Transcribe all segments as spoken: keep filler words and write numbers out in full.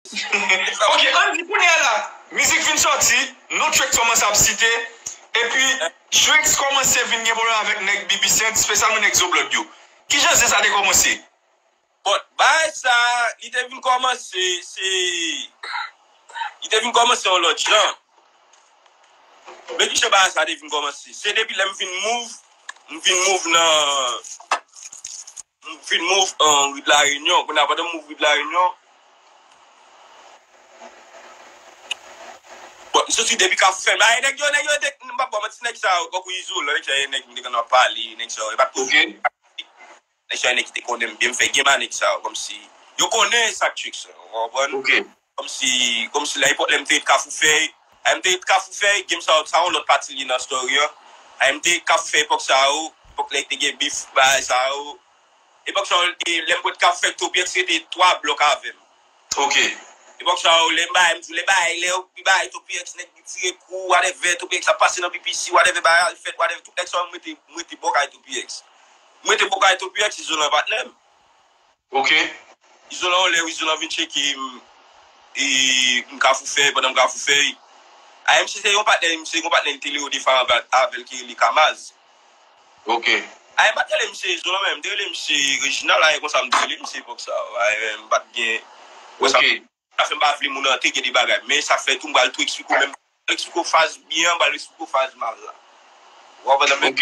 Ok, ann di kounye a la, mizik fin sòti, non Trix kòmanse ap site, epi Trix kòmanse vin gen pwoblèm avèk nèg B B C, espesyalman nèg Zoblòd yo. Kijan zen sa te kòmanse? Bon, bagay sa, li te vin kòmanse, se. Li te vin kòmanse yon lòt jan. Men kijan bagay sa te vin kòmanse? Se depi lè m vin move, m vin move nan. M vin move an ri de la Réunion. Kounye a pandan m move ri de la Réunion. Bon, m soti depi Kafou Fèy. Ay, nèg yo, nèg yo, te- m pa bon, m ti nèg sa yo, tankou Izolan, nèg sa yo, nèg m te konn ap pale, nèg sa yo, e pa t twò. Nèg sa yo, nèg ki te konnen m byen, m fè game a nèg sa yo, kòmsi. Yo konnen sa k Trix, ou konprann? Kòmsi, kòmsi la epòk lè m te ret Kafou Fèy, lè m te ret Kafou Fèy, game sa yo, sa yon lòt pati li nan story an. Lè m te ret Kafou Fèy epòk sa yo, epòk lè te gen bif, bagay sa yo. Epòk sa yo, e, lè m ret Kafou Fèy, Toby X rete twa blòk avè m. Ok. Epòk sa yo, lè m bay, m di, lè bay, lè yo bay Toby X, nèg li tire kou, whatever, Toby X ap pase nan B B C, whatever, bagay al fèt, whatever, tout nèg sa yo, m rete, m rete bò kay Toby X. M rete bò kay Toby X, Izolan patnè m. Ok. Izolan, lè Izolan vin tcheke m, e, m Kafou Fèy, pandan m Kafou Fèy. A, misye se yon patnè, misye se yon patnè, li te leve defa avè l ki rele Kamaz. Ok. A, m pa t rele misye Izolan, men m te rele misye Reginald, a, e konsa m te rele misye epòk sa. A, m pa t gen. Wè sa. Ok. Sa fè m pa vle moun antre gen de bagay. Men sa fè tou m pral tou eksplike w menm. Eksplike w faz byen an, m pral eksplike w faz mal la. Ou konprann mwen? Ok.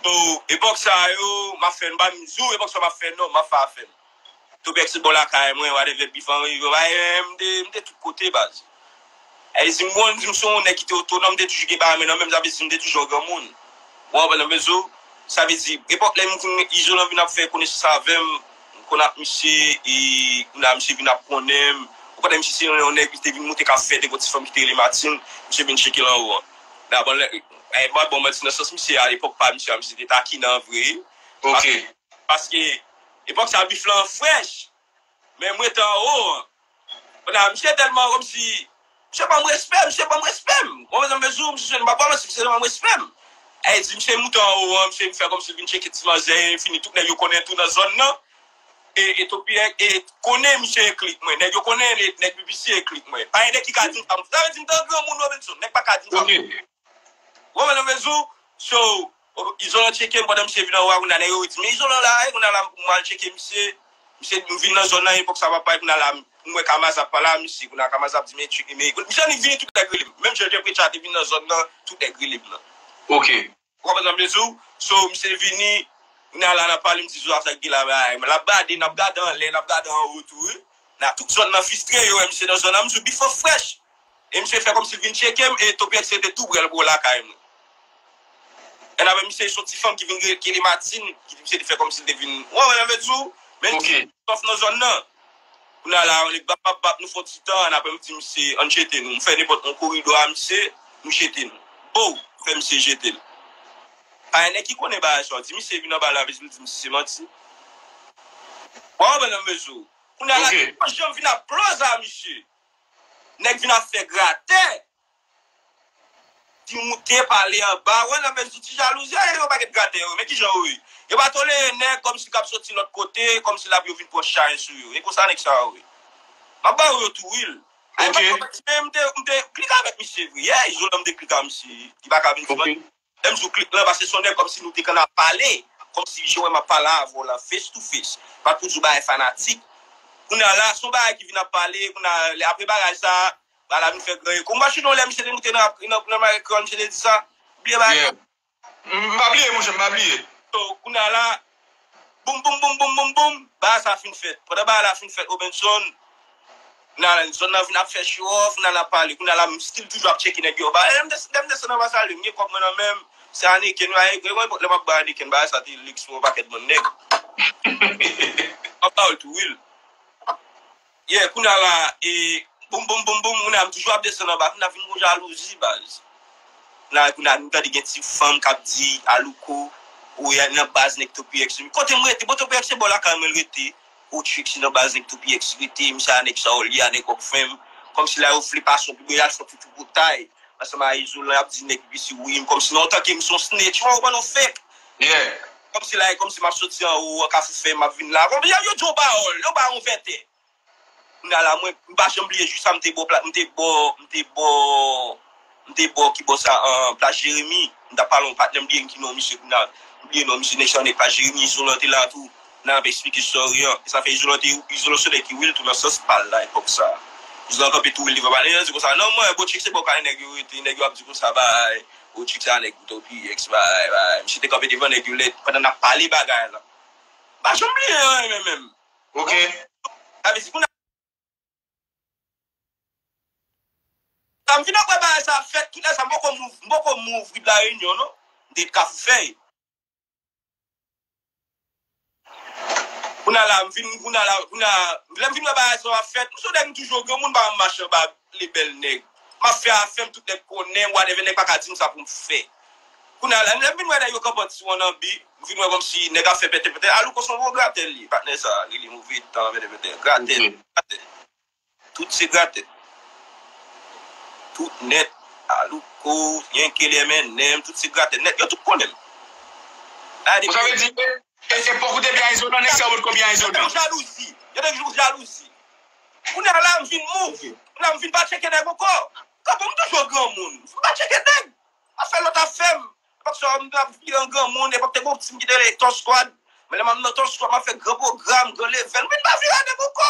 So, epòk sa yo, m ap fè, m pa m di w, epòk sa m ap fè non, m ap fè afè m. Toby X se bò lakay mwen, whatever, bif an, m te, m te tout kote, baz. E di m konn di m se yon nèg ki te otonòm, m te toujou gen bagay men nan men m, sa vle di m te toujou yon granmoun. Ou konprann mwen? So, sa vle di, epòk lè m vin, Izolan vin ap fè konesans avè m, m konn ak misye, e kounye a misye vin ap konnen m. Ou konnen misye se yon nèg ki te vin moute k ap fè de gwo ti fanm ki te rele Martine, misye vin tcheke l anwo an. Dabò, lè, e, m pa bon manti nan sans misye a, epòk pa misye a, misye te takinan vre. Ok. Paske, epòk sa bif lan frèch, men mwen te anwo an. Kounye a, misye tèlman kòmsi, misye ban m respè, misye ban m respè m. Ou konprann mezon, misye jwenn, m pa ba manti, misye ban m respè m. E di, misye moute anwo an, misye fè kòmsi vin tcheke ti manzè, e fini, tout nèg yo konnen tou nan zòn nan. E, e Toby X, e konnen misye e klik mwen. Nèg yo konnen, nèg B B C e klik mwen. Pa gen nèg ki ka di m sa. Sa vle di m te yon granmoun, Robinson. Nèg pa ka di m sa. Ok. Ou konprann mezon? So, Izolan tcheke m pandan misye vin anwo a, kounye a nèg yo di, men Izolan la, e kounye a la, m al tcheke misye, misye m vin nan zòn nan, epòk sa papa, kounye a la, m wè Kamaz ap pale a misye, kounye a Kamaz ap di, men tcheke, men, misye annik vini tout nèg rele m. Menm jan Jeffrey Chat te vin nan zòn nan, tout nèg rele m nan. Ok. Ou konprann mezon? So, misye vini, kounye a la, n ap pale, m di, Zola, sa k gen la, bay, l ap gade, n ap gade anlè, n ap gade anwo tou, wi. Nan tout zòn nan fistre, yo wè misye nan zòn nan, m sou bifò frèch. E misye fè kòmsi l vin tcheke m, e Toby X te tou prè l bò lakay mwen. Èn apre misye se yon ti fanm ki vin rele Martine, ki di misye te fè kòmsi l te vin. Ou wè, mwen vle di w, men li sòf nan zòn nan. Kounye a la, yon nèg bap, bap, bap, nou fè yon ti tan, èn apre m di misye, ann jete nou. M fè nenpòt yon koridò a misye, nou jete nou. Bow, fè misye jete l. Pa gen nèg ki konnen bagay sa, di misye vin anba la, vin di misye se manti. Ou wè, mwen vle di w. Kounye a la, tout jan m vin ap close a misye. Nèg vin ap fè gratè. Di moute pale anba. Wè nan mezon ti jalouzi a, yo pakèt gratè yo. Men kijan yo ye? Yo pa tolere nèg kòmsi k ap soti lòt kote, kòmsi l ap yo vin pran chay sou yo. E konsa nèg sa yo ye. M ap ba yo tou, wi. Ay, m te, m te klik avèk misye vre. Yeah, Izolan m te klik avèk misye. Li pa ka vin fè. Lè m di w klik lan, paske se yon nèg kòmsi nou te konn ap pale. Kòmsi jan w wè m ap pale avè w lan, face to face. Pa t pou di w bagay fanatik. Kounye a la, se yon bagay ki vin ap pale, kounye a, apre bagay sa, bagay la vin fè gran eko. M pa chita yon lè misye te moute nan, nan, nan ekran, misye te di sa. Bliye bagay la. M pa bliye, monchè, m pa bliye. So, kounye a la, boum, boum, boum, boum, boum, boum, bagay sa fin fèt. Pandan bagay la fin fèt, Robinson, nan zòn nan vin ap fè show off, nan ap pale. Kounye a la, m still toujou ap tcheke nèg yo anba. E, lè m des-, lè m desann anba sa, lè m gen kòb mwen nan men m, se Heineken, wi, e, e, lè m ap bwè Heineken, bagay sa te liks pou yon pakèt bann nèg. M ap ba w tou, wi. Yeah, kounye a la, e, boum, boum, boum, boum, kounye a m toujou ap desann anba, kounye a vin gon jalouzi, baz. Kounye a, kounye a, nou tande gen ti fanm k ap di, Alouko, ou ye nan baz nèg Toby X. Kote m rete, bon, Toby X se bò lakay mwen l rete. Ou Trix nan baz nèg Toby X rete, misye a nèg sa yo li a nèg Rockfam. Kòmsi la yo vle pase yon pi byen, y al fè yon ti boutay. Ansanm a Izolan, y ap di nèg B C wi, m kòmsi nan antanke m se yon snitch, mwen, ou konprann, yon fake. Yeah. Kòmsi la, e kòmsi m ap soti anwo, an Kafou Fèy, m ap vin la. Bon, yo, yo di yon pawòl, yo ba yon vètè. Kounye a la, mwen, m pa janm bliye jou sa, m te bò, pla- m te bò, m te bò, m te bò ki bò sa, an, Plas Jeremi. M t ap pale yon patnè m, bliye ki non misye, kounye a, m bliye non misye, nèg sa, nèg Plas Jeremi, Izolan te la tou. Nan ap eksplike istwa an. E sa fè Izolan te, Izolan se nèg ki wi l tou nan sans pa l la, epòk sa. Izolan kanpe tou wi l devan pale, li di konsa, "Non, mwen, bon, tchèk se bò kay nèg yo rete, nèg yo ap di konsa, bay, bon, tchèk sa, nèg Utopie, ex, bay, bay." Misye te kanpe devan nèg yo lè, pandan n ap pale bagay la. M pa janm bliye anyen, menm, menm. Ok. Sa vle di, kounye a, m vin ap wè bagay sa ap fèt, tout lè sa, m poko mouv, m poko mouv ri de la Reyinyon, non. M te Kafou Fèy. Kounye a la, m vin, kounye a la, kounye a, lè m vin wè bagay sa ap fèt, m se yon nèg m toujou granmoun, pa m mache anba lebèl nèg. M ap fè afè m, tout nèg konnen, whatever, nèg pa ka di m sa pou m fè. Kounye a la, lè m vin wè nèg yo kanpe an ti wonnabe, m vin wè kòmsi nèg ap fè pètèpètè. Alouko se yon gwo gratè li, patnè sa, li, li move tan, pètèpètè. Gratè, gratè. Tout se gratè. Tout nèt. Alouko, Yenke, M N M, tout se gratè. Nèt, yo tout konnen m. Sa vle di, e, e, epòk ou te byen Izolan, nèg sa yo potko byen Izolan. Yo te gen jalouzi. Yo te gen jalouzi. Kounye a la, m vin move. Kounye a, m vin pa tcheke nèg ankò. Kanpe, m toujou granmoun. M pa tcheke nèg. M ap fè lòt afè m. Epòk sa, m t ap vire an granmoun. Epòk te gen yon ti m ki te rele Top Squad. Men lè m ap nan Top Squad, m ap fè gran pwogram, gran level. M vin pa vire a nèg ankò.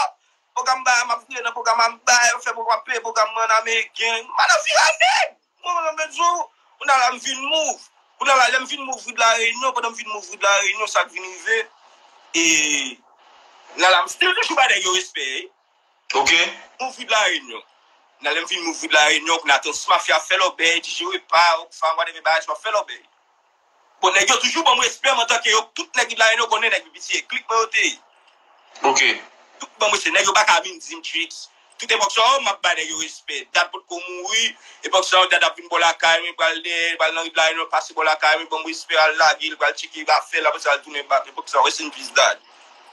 Pwogram ba, m ap vire nan pwogram, m bay, m fè pwogram, peye pwogram mwen an ameriken. M pa nan vire a nèg. Mwen, mwen, mwen, di w, kounye a la, m vin move. Kounye a la, lè m vin move ri de la Reyinyon, pandan m vin move ri de la Reyinyon, sa k vin rive, e, kounye a la, m still toujou ba nèg yo respè, wi. Ok. Move ri de la Reyinyon. Kounye a, lè m vin move ri de la Reyinyon, kounye a, Transmafya fè lòbèy, D J Repa, Rockfam, whatever, bagay sa, fè lòbèy. Bon, nèg yo toujou ban m respè m antanke yo, tout nèg ri de la Reyinyon konnen nèg pi piti e klik mwen yo te ye. Ok. Tout ban m respè, nèg yo pa ka vin di m tricks. Tout epòk sa yo, m ap bay nèg yo respè. Dad potko mouri, epòk sa yo, Dad ap vin bò lakay mwen, pral dèyè, pral nan ri de la Reyinyon, pase bò lakay mwen, ban m respè, al lage l, pral tcheke afè l, apre sa, al tounen back. Epòk sa yo, rest in peace, Dad.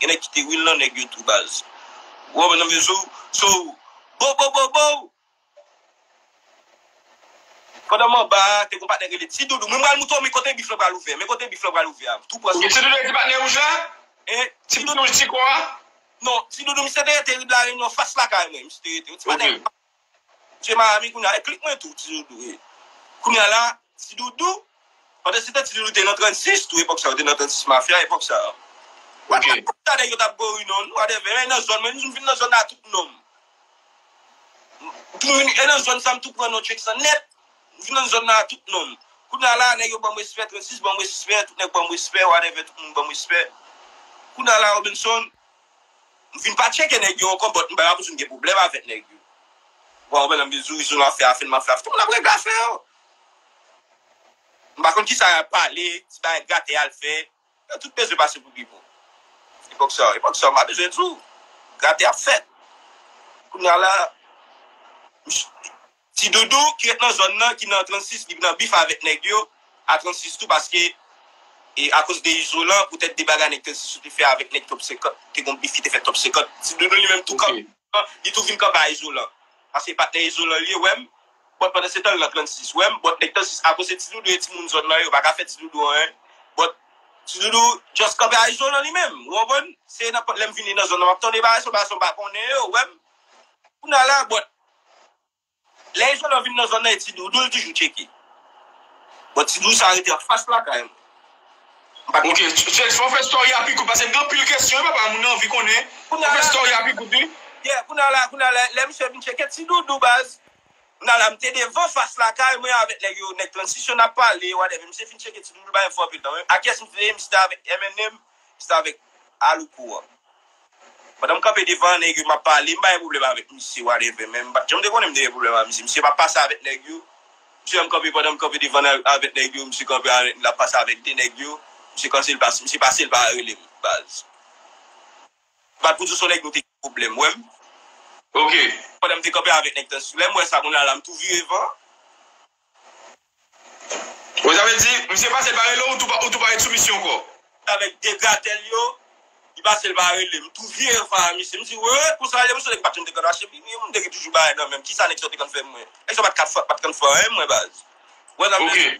Gen nèg ki te real nan nèg yo tou, baz. Ou konprann sa m vle di w? So, bo, bo, bo, bo! Pandan m anba a, te gon patnè k rele Ti Doudou. Mwen, m pral montre w men kote bif lan pral ouvè. Men kote bif lan pral ouvè a. Tou pran. Ok, Ti Doudou e ti patnè wouj la? E, Ti Doudou, Ti Doudou, Ti Kwa? Non, Ti Doudou, misye te rete ri de la Reyinyon, fas lakay mwen, misye te rete. Yon ti patnè. Ok. Misye Miami kounye a, e klik mwen tou, Ti Doudou, e. Kounye a la, Ti Doudou, pandan se tan Ti Doudou te nan trannsis tou, epòk sa, yo te nan trannsis mafya, epòk sa. Ok. Whatever, yo t ap gori non, whatever. Men nan zòn, mwen, m vin nan zòn nan a tout non m. Tou, e nan zòn sa, m tou pran non tchèk sa nèt. M vin nan zòn nan a tout non m. Kounye a la, nèg yo ban m respè, trannsis ban m respè, tout nèg ban m respè, whatever, tout moun ban m respè. Kounye a la, Robinson, m vin pa tcheke nèg yo ankò, but m pa bezwen gen pwoblèm avèk nèg yo. Bon, ou konprann, m bezwen, bezwen afè, afè, m afè, afè, tout moun ap regle afè yo. M pa konn kisa y ap pale, ti bagay gate al fè. Yo tout bezwen pase pou pi bon. Epòk sa, epòk sa, m pa bezwen di w. Gate ap fèt. Kounye a la, Ti Doudou ki ret nan zòn nan, ki nan trannsis, li nan bif avèk nèg yo, a trannsis tou, paske, e akoz de Izolan, poutèt de bagay nèg trannsis yo te fè avèk nèg Top senkant, te gon bif ki te fèt Top senkant. Ti Doudou li menm tou kanpe, li tou vin kanpe a Izolan. Paske patnè Izolan li ye, wè m. But pandan se tan, l nan trannsis, wè m. But nèg trannsis, akoz se Ti Doudou e timoun zòn nan, yo pa ka fè Ti Doudou anyen. But Ti Doudou just kanpe a Izolan li menm, ou konprann? Se nan, lè m vini nan zòn nan, m ap tande bagay sa, bagay sa, m pa konnen yo, wè m. Kounye a la, but lè Izolan vin nan zòn nan, e Ti Doudou l toujou tcheke. Bon, Ti Doudou sa rete anfas lakay mwen. M pa... Ok, James, fò fè story a pi kout, paske m gen anpil kesyon, wi, papa, moun nan anvi konnen. Fò fè story a pi kout, wi. Yeah, kounye a la, kounye a la, lè misye vin tcheke Ti Doudou, baz. Kounye a la, m te devan fas lakay mwen avèk nèg yo, nèg trannsis yo n ap pale, whatever. Misye fin tcheke Ti Doudou, bay m fè anpil tan. A kiyès misye te ye? Misye te avèk M N M, misye te avèk Alouko an. Pandan m kanpe devan nèg yo, m ap pale, m pa gen pwoblèm avèk misye, whatever, men m pa t janm te konnen m te gen pwoblèm ak misye. Misye pa t pase avèk nèg yo. Misye menm kanpe, pandan m kanpe devan avèk nèg yo, misye kanpe avèk, l ap pase avèk de nèg yo. Misye kanse l pase, misye pase l pa rele m, baz. M pa t pou di w se yon nèg nou te gen pwoblèm, wè m. Ok. Pandan m te kanpe avèk nèg tan sou, lè m wè sa, kounye a la, m tou vire van. Bon, sa vle di, misye pase l pa rele w, ou tou pa, ou tou pa ret sou misyon ankò? Avèk de gratèl yo, li pase l pa rele m. M tou vire van a misye. M di, wè, konsa, lè misye te gen patnè m te konn mache, pi, pi, m te gen toujou bagay nan men m. Kisa nèg sa te konn fè mwen? Nèg sa pa t ka fè, pa t konn fè anyen mwen, baz. Wè, sa vle di,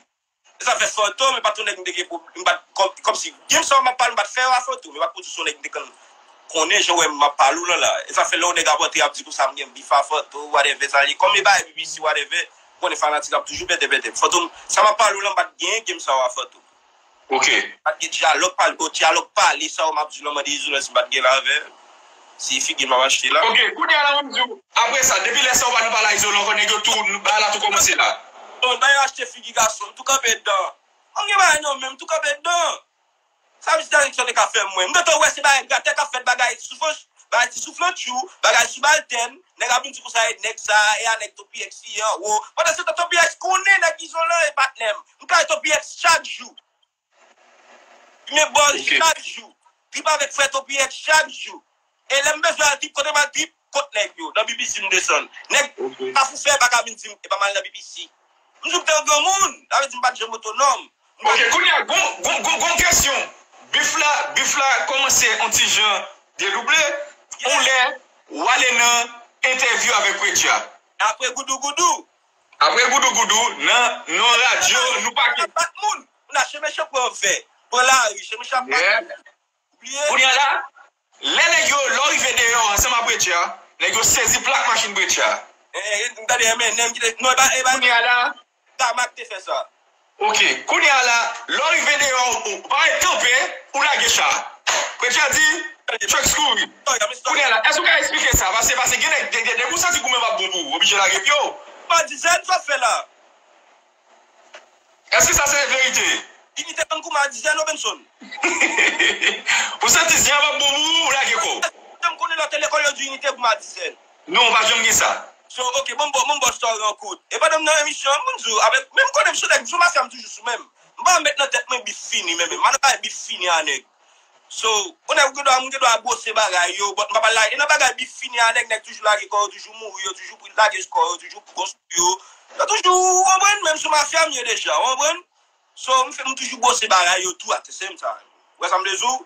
sa fè Fantom, e pa t yon nèg m te gen pwob-, m pa t, kòm, kòmsi, game sa m ap pale, m pa t fè yo a Fantom, e pa t pwodui se yon nèg m te konn konnen jan w wè m ap pale w lan la. E sa fè lè yon nèg ap antre ap di konsa m gen bif a Fantom, whatever sa ye. Kòm e bagay B B C, whatever, ou konnen fanatik ap toujou pete pete. Fantom, sa m ap pale w lan, m pa t gen game sa w a Fantom. Ok. Pa t gen dyalòg pale, o dyalòg pale sa w m ap di w lan, mande Izolan si m pa t gen l avè l. Se figi m ap achte la. Ok, kounye a la, m di w, apre sa, depi lè sa w pa nan pale a Izolan ankò, nèg yo tou, bagay la tou kòmanse la. Bon, dayè achte figi gason, m tou kanpe dedan. Mwen gen bagay nan men m, m tou kanpe dedan. Sa Mister Jackson te ka fè mwen. M gentan wè se bagay gratè k ap fèt, bagay sou flanch, bagay ti sou flanch ou, bagay sou baltèn. Nèg ap vin di konsa e nèg sa, e a nèg Topi X ki anwo. Pandan se tan Topi X konnen nèg Izolan e patnè m. M ka e Topi X chak jou. Li men bòz chak jou. Trip avèk frè Topi X chak jou. E lè m bezwen al trip, kote m al trip, kot nèg yo. Nan B B C m desann. Nèg Kafou Fè pa ka vin di m, e pa m al nan B B C. M di w m te yon granmoun, sa vle di m pa t janm otonòm. Ok, kounye a, gon, gon, gon, gon kesyon. Bif la, bif la kòmanse yon ti jan dedouble. On lè, w ale nan entèvyou avèk Preacher. Apre goudougoudou. Apre goudougoudou, nan, nan radyo, nou pa ki. Bat moun. Moun a chemen chan pran vè. Pran lari, chemen chan bat. Kounye a la, lè nèg yo, lè w rive deyò ansanm ak Preacher, nèg yo sezi plak machin Preacher. Eh, gade M N M ki te, non, e pa, e pa. Kounye a la. Tamak te fè sa. Ok, kounye a la, lè w rive deyò, ou, ou pa ret kanpe, ou lage cha. Preacher di, Chucks kouri. Kounye a la, èske w ka eksplike sa? Paske, paske gen nèg, gen, gen, depi w santi goumen p ap bon pou ou, oblije lage pye w. Madizèn, sa w fè la? Èske sa se verite? Inite tankou Madizèn, Robenson. Ou santi zen ap bon pou ou, ou lage kò w. Jan m konnen lè w te lekòl, yo di Inite pou Madizèn. Non, pa janm gen sa. So, ok, ban m ba w, ban m ba w story an kout. E pandan m nan emisyon an, m di w, avèk, men m konnen m sou nèg, sou mafya m toujou sou menm. M pa met nan tèt mwen bif fini, men, men, m pa nan bagay bif fini a nèg. So, ou nèg ou gen dwa, ou gen dwa bwose bagay yo, but m pa pral la, e nan bagay bif fini a nèg, nèg toujou lage kò yo, toujou mouri, yo toujou pri-, lage kò yo, toujou gon sou yo. Yo toujou, ou konprann, menm sou mafya m ye deja, ou konprann? So, m fè, m toujou bwose bagay yo tou at the same time. Ou wè sa m vle di w?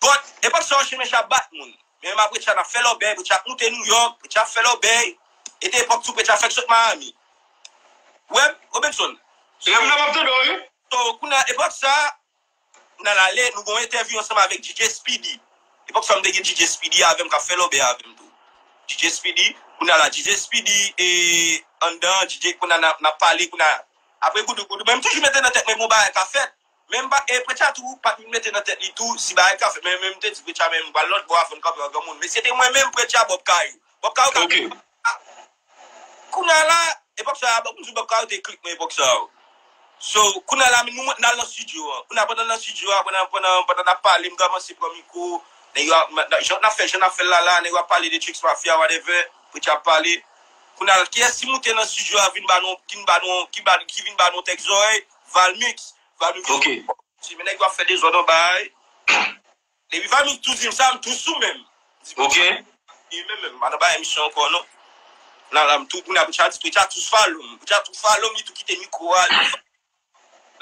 But, epòk sa yo, chemen chan ap bat moun. Men m ap Preacher n ap fè lòbèy, Preacher ap moute Nouyòk, Preacher ap fè lòbèy. E te epòk tou Preacher ap fèk sot Miami. Ou wè m, Robenson? Lè m nan m ap tande w, wi. So, kounye a, epòk sa, n al ale, nou gon entèvyou ansanm avèk D J Speedy. Epòk sa m te gen D J Speedy avè m k ap fè lòbèy avè m tou. D J Speedy, kounye a la, D J Speedy, e, anndan, D J, kounye a n ap, n ap pale, kounye a, apre goudougoudou, mwen m toujou mete nan tèt mwen bon bagay ka fèt. Men m pa, e Preacher tou, pa t mete nan tèt li tou, si bagay ka fèt, men, men m te di Preacher, men m pral lòt bò a fò n kanpe an granmoun. Men se te mwen menm Preacher Bob Kayou. Bob Kayou ka Kounye a la, epòk sa a, m di w Bob Kayou te klik mwen epòk sa yo. So, kounye a la, nou, n al nan estidyo an. Kounye a, pandan nan estidyo a, pandan, pandan, pandan n ap pale, m kòmanse pran mikwo. Nèg yo ap, m, nan, jan n ap fè, jan n ap fè l la, la, nèg yo ap pale de Chucks Mafia, whatever, Preacher ap pale. Kounye a, kiyès ki moute nan estidyo a, vin ba nou, ki vin ba nou, ki ba, ki vin ba nou tèks zòrèy? Valmix. Valmix. Ok. Si, men nèg yo ap fè dezòd anba a. Depi Valmix tou di m sa, m tou sou menm. Di, ok. Li menm, menm, pa nan bagay misye ankò, non. Nan la, m tou, kounye a, Preacher di, Preacher tou follow m. Preacher tou follow m, li tou kite mikwo a, li.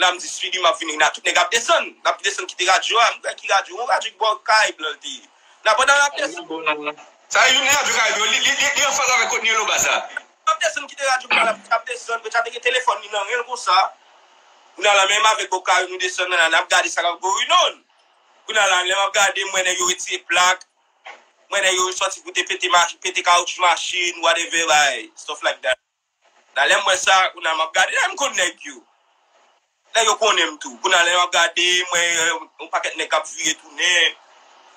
La, m di, Speedy, m ap vini, nan tout nèg ap desann. N ap desann kite radyo a, m kwè ki radyo, yon radyo ki bò kay blan l te ye. Nan pandan n ap desann. Sa youn nan radyo kay yo, li, li, li, li anfaz avèk kote Nielo Bas la. N ap desann kite radyo a la, Preacher ap desann, Preacher te gen telefòn li nan ren l konsa. Kounye a la, menm avèk Bob Kayou, nou desann nan, n ap gade sa k ap go on. Kounye a la, lè m ap gade, m wè nèg yo retire plak, m wè nèg yo sòti pou te pete mach-, pete kawotchou machin, whatever, bay, stuff like that. Nan lè m wè sa, kounye a m ap gade, lè m konn nèg yo. Nèg yo konnen m tou. Kounye a lè m ap gade, m wè, euh, yon pakèt nèg k ap vire tounen.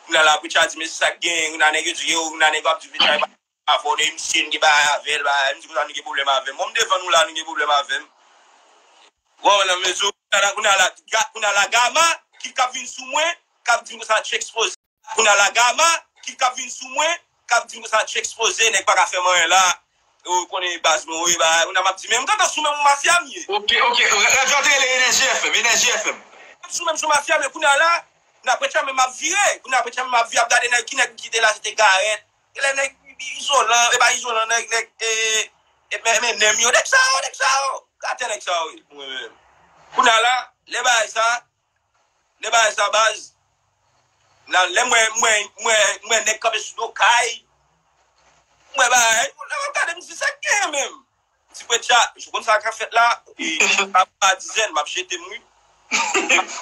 Kounye a la, Preacher di, men se sa k gen, kounye a nèg yo di, yo, kounye a nèg yo ap di, Preacher, avè w, de misye, n gen bagay avè l, bagay. M di, konsa nou gen pwoblèm avè m. Bon, m devan nou la, nou gen pwoblèm avè m. Bon, nan mezi, kounye a la, kounye a la, ga-, kounye a la, Gama, ki k ap vin sou mwen, k ap di m konsa, Chucks ekspoze. Kounye a la, Gama, ki k ap vin sou mwen, k ap di m konsa, Chucks ekspoze, nèg pa ka fè m anyen la. Ou konnen baz mwen, wi, bagay. Kounye a m ap di, men m gentan sou menm yon mafya m ye. Ok, ok, ra-, radyo a te rele Enèji F M, Enèji F M. M sou menm sou mafya, men kounye a la, n ap retya, men m ap vire. Kounye a, retya, men m ap vire, ap gade nèg, ki nèg ki te la, se te Garèt. E lè nèg izolan, e pa izolan, nèg, nèg, e, e, men, men, nèg yo, nèg sa yo, nèg sa yo. Gate nèg sa yo, wi, mwen menm. Kounye a la, lè bagay sa, lè bagay sa, baz, la, lè mwen, mwen, mwen, mwen, nèg kanpe sou do kay, mwen bagay, lè mwen gade, m di, sa k genyen menm? Ti Preacher, ou konn sa k ap fèt la? E, pa, pa dizèn, m ap jete m, wi.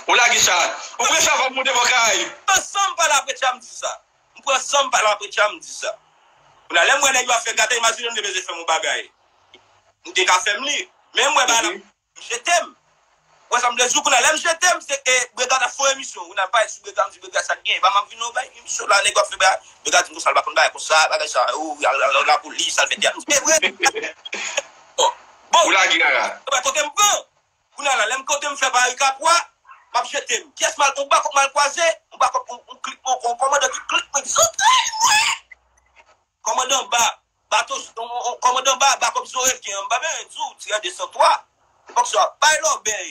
Ou lage chat. Ou pran chat, w ap monte bò Karayib. Ansanm pale apre chat, m di sa. M pran san m pale apre chat, m di sa. Kounye a, lè m wè nèg yo ap fè gratè, imajine m te bezwen fè m yon bagay. M te ka fè m li. Men m wè bagay la, m jete m. Ou wè sa m vle di w, kounye a, lè m jete m, se, e, Brega t ap fè yon emisyon. Kounye a, m pale sou Brega, m di Brega sa k gen. E pa m ap vin nan yon bay emisyon la, nèg yo ap fè bagay. Brega di m konsa, l pa konn bagay konsa, bagay sa, ou, al, al, al lapolis, al fè teyat. Se vre. Bon, bon. Ou lage rara. Kote m pran. Kounye a la, lè m kote m fè pari kapwa, m ap jete m. Kiyès m al, yon bakòp m al kwaze, yon bakòp, yon, yon klik, yon, yon kòmandan ki klik mwen, ki zantray mwen! Kòmandan ba, bato, yon, yon, yon kòmandan ba, bakòp Zorekin an, m pa bezwen di w, tirè de san twa. Epòk sa, bay lòbèy.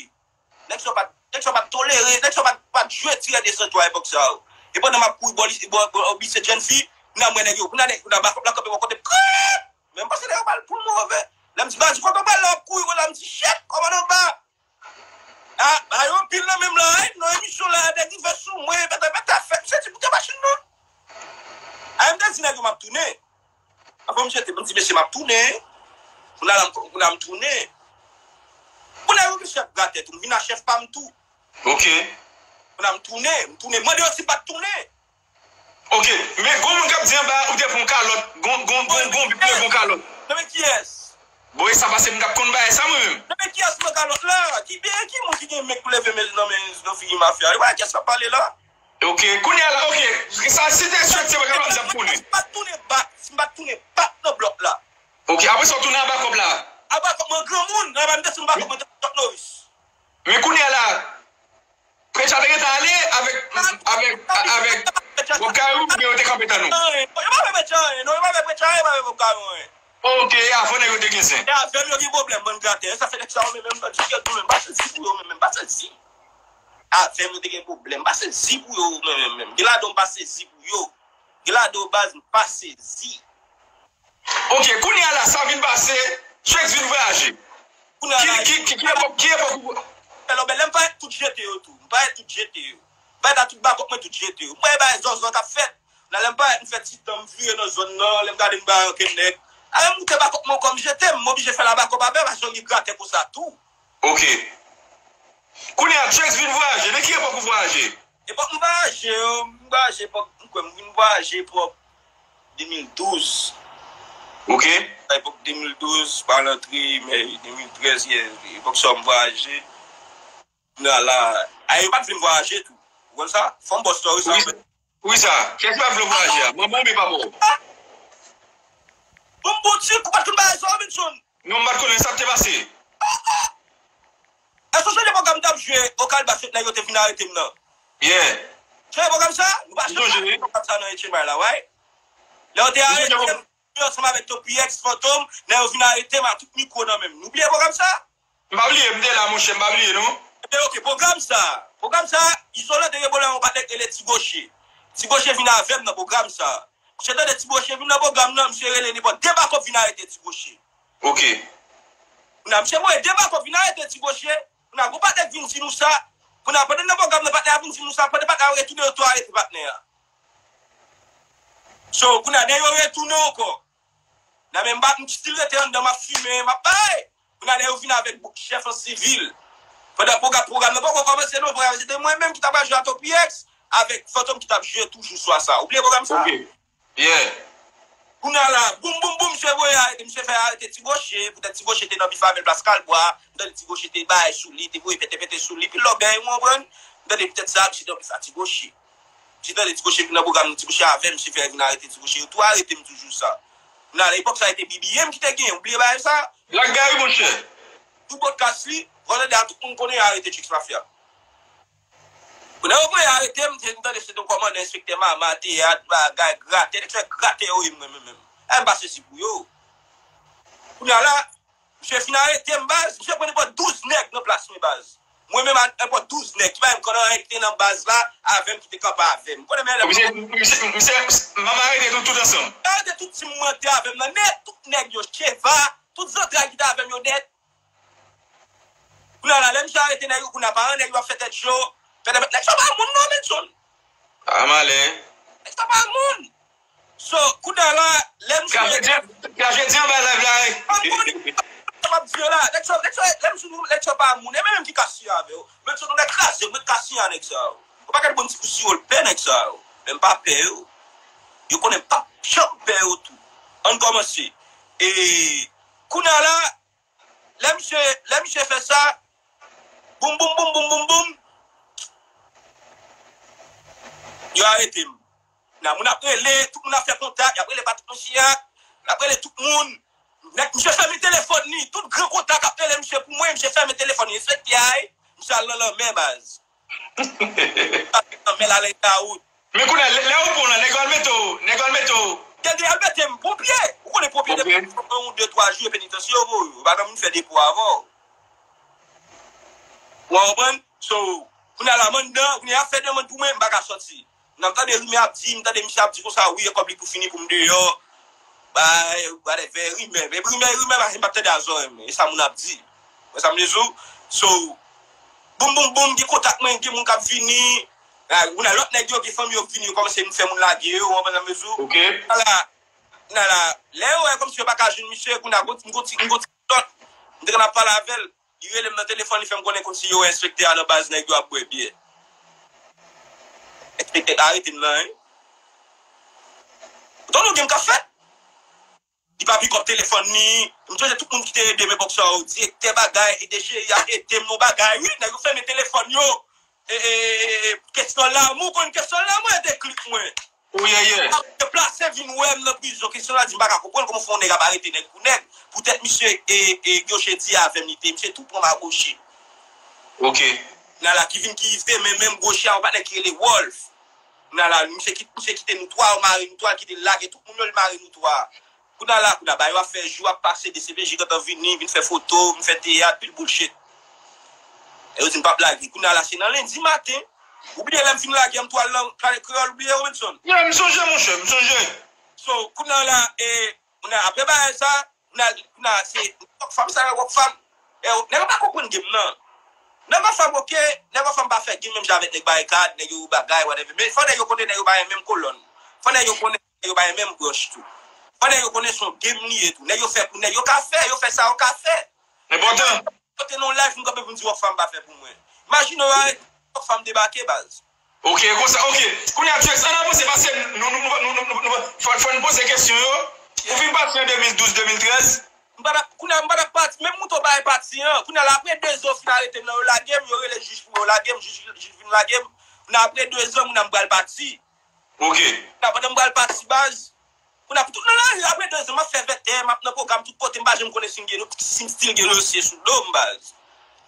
Nèg sa pa t, nèg sa pa t tolere, nèg sa pa t, pa t jwe tirè de san twa epòk sa yo. E pandan m ap kouri bò, bò, bò, bò lise jèn fi, m nan mwen nèg yo, kounye a, nèg, kounye a bakòp la kanpe bò kote m, krik! Men m panse nèg yo ba l poul move. Lè m di, "Baz, ou konn bagay la, w ap kouri, wè la," m di, "Shit, kòmandan ba." A, ba yo anpil nan menm la, wi, nan emisyon la, nèg rive sou mwen, pètè, pètè, fè, m sezi, boute machin nan. A, m te di nèg yo, "M ap tounen." Anvan m jete, m di, "Mesye, m ap tounen." Kounye a la, m, kounye a m tounen. Kounye a yo gen chèf gratè tou, m vin a chèf pa m tou. Ok. Kounye a m tounen, m tounen, m mande yo si m pa t tounen. Ok, men gon moun k ap di anba, ou te pran kalòt, gon, gon, gon, gon, ou te pran kalòt. Nan men kiyès? Bon, e sa pase m t ap konn bagay sa mwen menm. Nan men kiyès pran kalòt la? Ki, ki moun ki gen men pou leve men nan men nan figi mafya? E pa kiyès k ap pale la? Ok, kounye a la, ok, sa, si te swet se mwen k ap di ap tounen. Si m pa t tounen bat, si m pa t tounen bat nan blòk la. Ok, apre sa w tounen anba kòb la. Anba kòb mwen granmoun, nan menm de si m anba kòb mwen te Chuck Norris. Men kounye a la, Preacher te gentan ale avèk, avèk, avèk Bob Kayou, oubyen yo te kanpe tann ou? Anyen. Yo pa fè Preacher anyen, non, yo pa fè Preacher anyen, yo pa fè Bob Kayou anyen. Ok, e avan nèg yo te gen zen. E avè m yo gen pwoblèm, bann gratè. Sa fè nèg sa yo menm, menm, ti kèt nou menm, pa sezi pou yo menm, menm, pa sezi. Avè m yo te gen pwoblèm, pa sezi pou yo menm, menm, menm. Gen ladan m pa sezi pou yo. Gen ladan yo baz m pa sezi. Ok, kounye a la, sa vin pase, Chucks vin vwayaje. Kounye a la, ki, ki, ki, ki epòk, ki epòk ou... Fè lòbèy, lè m parèt tout jete yo tou. M parèt tout jete yo. M parèt a tout bakòp mwen tout jete yo. M wè bagay zòzò k ap fèt. La, lè m parèt, m fè ti tan, m vire nan zòn nan, lè m gade m pa ankenn nèg. Alè m moute bakòp mwen ankò, m jete, m oblije fè la bakòp avè l, paske yo gen gratè konsa tou. Ok. Kounye a, Chucks vin vwayaje. Nan ki epòk ou vwayaje? Epòk m vwayaje yo, m vwayaje epòk, m kwè m vin vwayaje epòk de mil douz. Ok. Epòk de mil douz, pa rantre, men de mil trèz, yeah, epòk sa m vwayaje. Nan la, a, yo pa t vle m vwayaje tou. Ou konn sa? Fò m ba w story sa. Wi, wi sa. Kiyès ki pa t vle w vwayaje a? Manman w oubyen papa w? Bon, bon, ti kou pa t konn bagay sa, Robinson. Non, m pa t konnen sa k te pase. Èske w sonje pwogram m t ap jwe o Kalbas, nèg yo te vin arete m nan? Yeah. Sonje pwogram sa? Nou pa janm pale pwogram sa nan H M I la, right? Lè yo te arete m, ansanm avèk Topi X, Fantom, nèg yo vin arete m ak tout mikwo nan men m. Nou bliye pwogram sa? M pa bliye, m te la, monchè, m pa bliye, non. Ebyen, ok, pwogram sa, pwogram sa, Izolan te gen pwoblèm yon patnè ki rele Ti Goche. Ti Goche vin avè m nan pwogram sa. Misye tande Ti Goche vin nan pwogram nan, misye rele nenpòt de bakòp vin arete Ti Goche. Ok. Kounye a, misye voye de bakòp vin arete Ti Goche. Kounye a, gon patnè k vin di nou sa. Kounye a, pandan n nan pwogram nan, patnè a vin di nou sa. Pandan patnè a retounen, yo tou arete patnè a. So, kounye a, lè yo retounen ankò. Nan men m pa, m still rete anndan, m ap fimen, m ap bay. Kounye a, lè yo vin avèk bout chèf an sivil. Pandan pwogram, pwogram nan poko kòmanse non, pwogram se te mwen menm ki t ap jwe a Topi X, avèk Fantom ki t ap jwe toujou swa sa. Ou bliye pwogram sa? Ok. Yeah. Kounye a la, boum, boum, boum, misye voye arete, misye fè arete Ti Goche, poutèt Ti Goche te nan bif avè l plas Kalbwa, m tande Ti Goche te bay sou li, te voye pete, pete sou li, pi lòbèy, ou konprann? M tande poutèt sa, misye te nan bif a Ti Goche. Misye tande Ti Goche vin nan pwogram, Ti Goche avè m, misye fè vin arete Ti Goche, yo tou arete m toujou sa. Kounye a la, epòk sa, e te B B M ki te genyen, ou bliye bagay sa? Blackberry, monchè. Tout bòt kas li, vòlè de a tout moun konnen arete Chucks Mafia. Kounye a yo voye arete m, se m tande se te yon kòmandan, enspektè Mama, teyat, bagay, gratè, nèg sa gratè yo ye mwen menm menm. E m pa sezi pou yo. Kounye a la, misye fin arete m, baz, misye pran nenpòt douz nèg nan plas mwen, baz. Mwen menm, a, nenpòt douz nèg, ki pa menm konn anyen, ki te nan baz la, avè m, ki te kanpe avè m. Konnen men lè... Misye, misye, misye, Mama arete nou tout ansanm. Arete tout tim mwen te avè m nan nèt, tout nèg yo, Cheva, tout zantray ki te avè m yo nèt. Kounye a la, lè misye arete nèg yo, kounye a paran nèg yo ap fè tèt cho. Fè tèt, nèg sa pa moun non, Benson. A, malè. Nèg sa pa moun. So, kounye a la, lè misye... Trajedi, trajedi anba live la, wi. Pa moun. m ap di yo la, nèg sa, nèg sa, lè m sou nou, nèg sa pa moun, e menm ki ka siyen avè yo. Men se nou nèg kraze, mwen ka siyen a nèg sa yo. Ou pa gade bon ti pou siwo l pè nèg sa yo. Men m pa pè yo. Yo konnen m p ap janm pè yo tou. Ann kòmanse. E kounye a la, lè misye, lè misye fè sa, boum, boum, boum, boum, boum, boum, yo arete m. Nan moun ap rele, tout moun ap fè kontak, y ap rele Patrik Monchiyak, y ap rele tout moun. Nèg, misye fèmen telefòn li, tout gran kontak ap rele misye pou mwen, misye fèmen telefòn li, enspektè a, misye al nan lanmè baz. Nan men la lè ta wout. Men kounye a, lè, lè ou bon la, nèg yo al mete w, nèg yo al mete w. Tande, al mete m ponpye. Ou konnen ponpye depi yon de twa jou e penitansye yo voye w. Yo pa gen moun fè depo avè w. Ou konprann? So, kounye a la, m anndan, kounye a ap fè demann pou mwen, m pa ka sòti. Nan m tande rimè ap di, m tande misye ap di konsa, wi, e kòb li pou fini pou m deyò. Bay, whatever, rimè. Men rimè, rimè, m pa tande a zòrèy mwen. E sa moun ap di. Wè sa m vle di w? So, boum, boum, boum, gen kontak mwen, gen moun k ap vini. Kounye a lòt nèg yo, gen fanmi yo k vini, yo kòmanse vin fè moun lage yo, ou konprann sa m vle di w? Ok. Ala, ala, lè yo wè kòmsi yo pa ka jwenn misye, kounye a, m gon ti, m gon ti, m gon ti lòt, m te konn ap pale avè l. Li rele m nan telefòn, li fè m konnen kòmsi yo wè enspektè a nan baz nèg yo ap bwè byè. Enspektè a arete m nan, wi. Ou tande yon game k ap fèt? Li pa pikòp telefòn li. M sonje tout moun ki te ede m epòk sa yo. Direktè bagay, D G a ede m nan bagay, wi. Nèg yo fèmen telefòn yo. E, e, e, e, kesyon lanmou, konn kesyon lanmou, e te klik mwen. Ou ye ye. Ap deplase vin wè m nan prizon. Kesyon la di m pa ka konprann kòman fè yon nèg ap arete nèg pou nèg. Poutèt misye e, e, goche di avè m li te. Misye tou pran m a goche. Ok. Nala ki vin ki rive, men menm goche a, yon patnè ki rele Wolf. Nala, misye ki, misye kite nou twa, yo mare nou twa, kite l lage tout moun yo, li mare nou twa. Kounye a la, kounye a, bagay yo ap fè jou ap pase, D C P J gentan vini, vin fè foto, vin fè teyat, pil bullshit. E yo di m p ap lage. Kounye a la, se nan lendi maten, ou bliye lè m fin lage an m twal nan Planèt Kreyòl, ou bliye, Robinson? Yeah, m sonje, monchè, m sonje. So, kounye a la, e, kounye a, apre bagay sa, kounye a, kounye a, se Rockfam, sa yo Rockfam. E, nèg yo pa konprann game nan. Nèg Rockfam, ok, nèg Rockfam pa fè game menm jan avèk nèg Barikad, nèg yo bagay, whatever. Men fò nèg yo konnen nèg yo pa nan menm kolòn. Fò nèg yo konnen yo bay menm branch tou. Fò nèg yo konnen se yon game li ye tou. Nèg yo fè pou nèg yo ka fè, yo fè sa yo ka fè. Enpòtan. Kote nan live, m kanpe pou m di Rockfam pa fè pou mwen. Imajine w arete Rockfam debake, baz. Ok, konsa, ok. Kounye a, T X, ann avanse, paske nou, nou, nou, fò, fò n poze kesyon yo. Ou vin pati an de mil douz, de mil trèz? M pa t ap, kounye a, m pa t ap pati. Menm mouton bay pati an. Kounye a, la, apre de zan, yo fin arete m nan, yo lage m, yo rele jij pou yo lage m, jij, jij vin lage m. Kounye a, apre de zan, kounye a, m pral pati. Ok. Kounye a, pandan m pral pati baz, kounye a, pou tout nan lari, apre de zan, m ap fè vètè, m ap nan pwogram tout kote, m pa janm konnen si m gen, si m still gen dosye sou do m baz.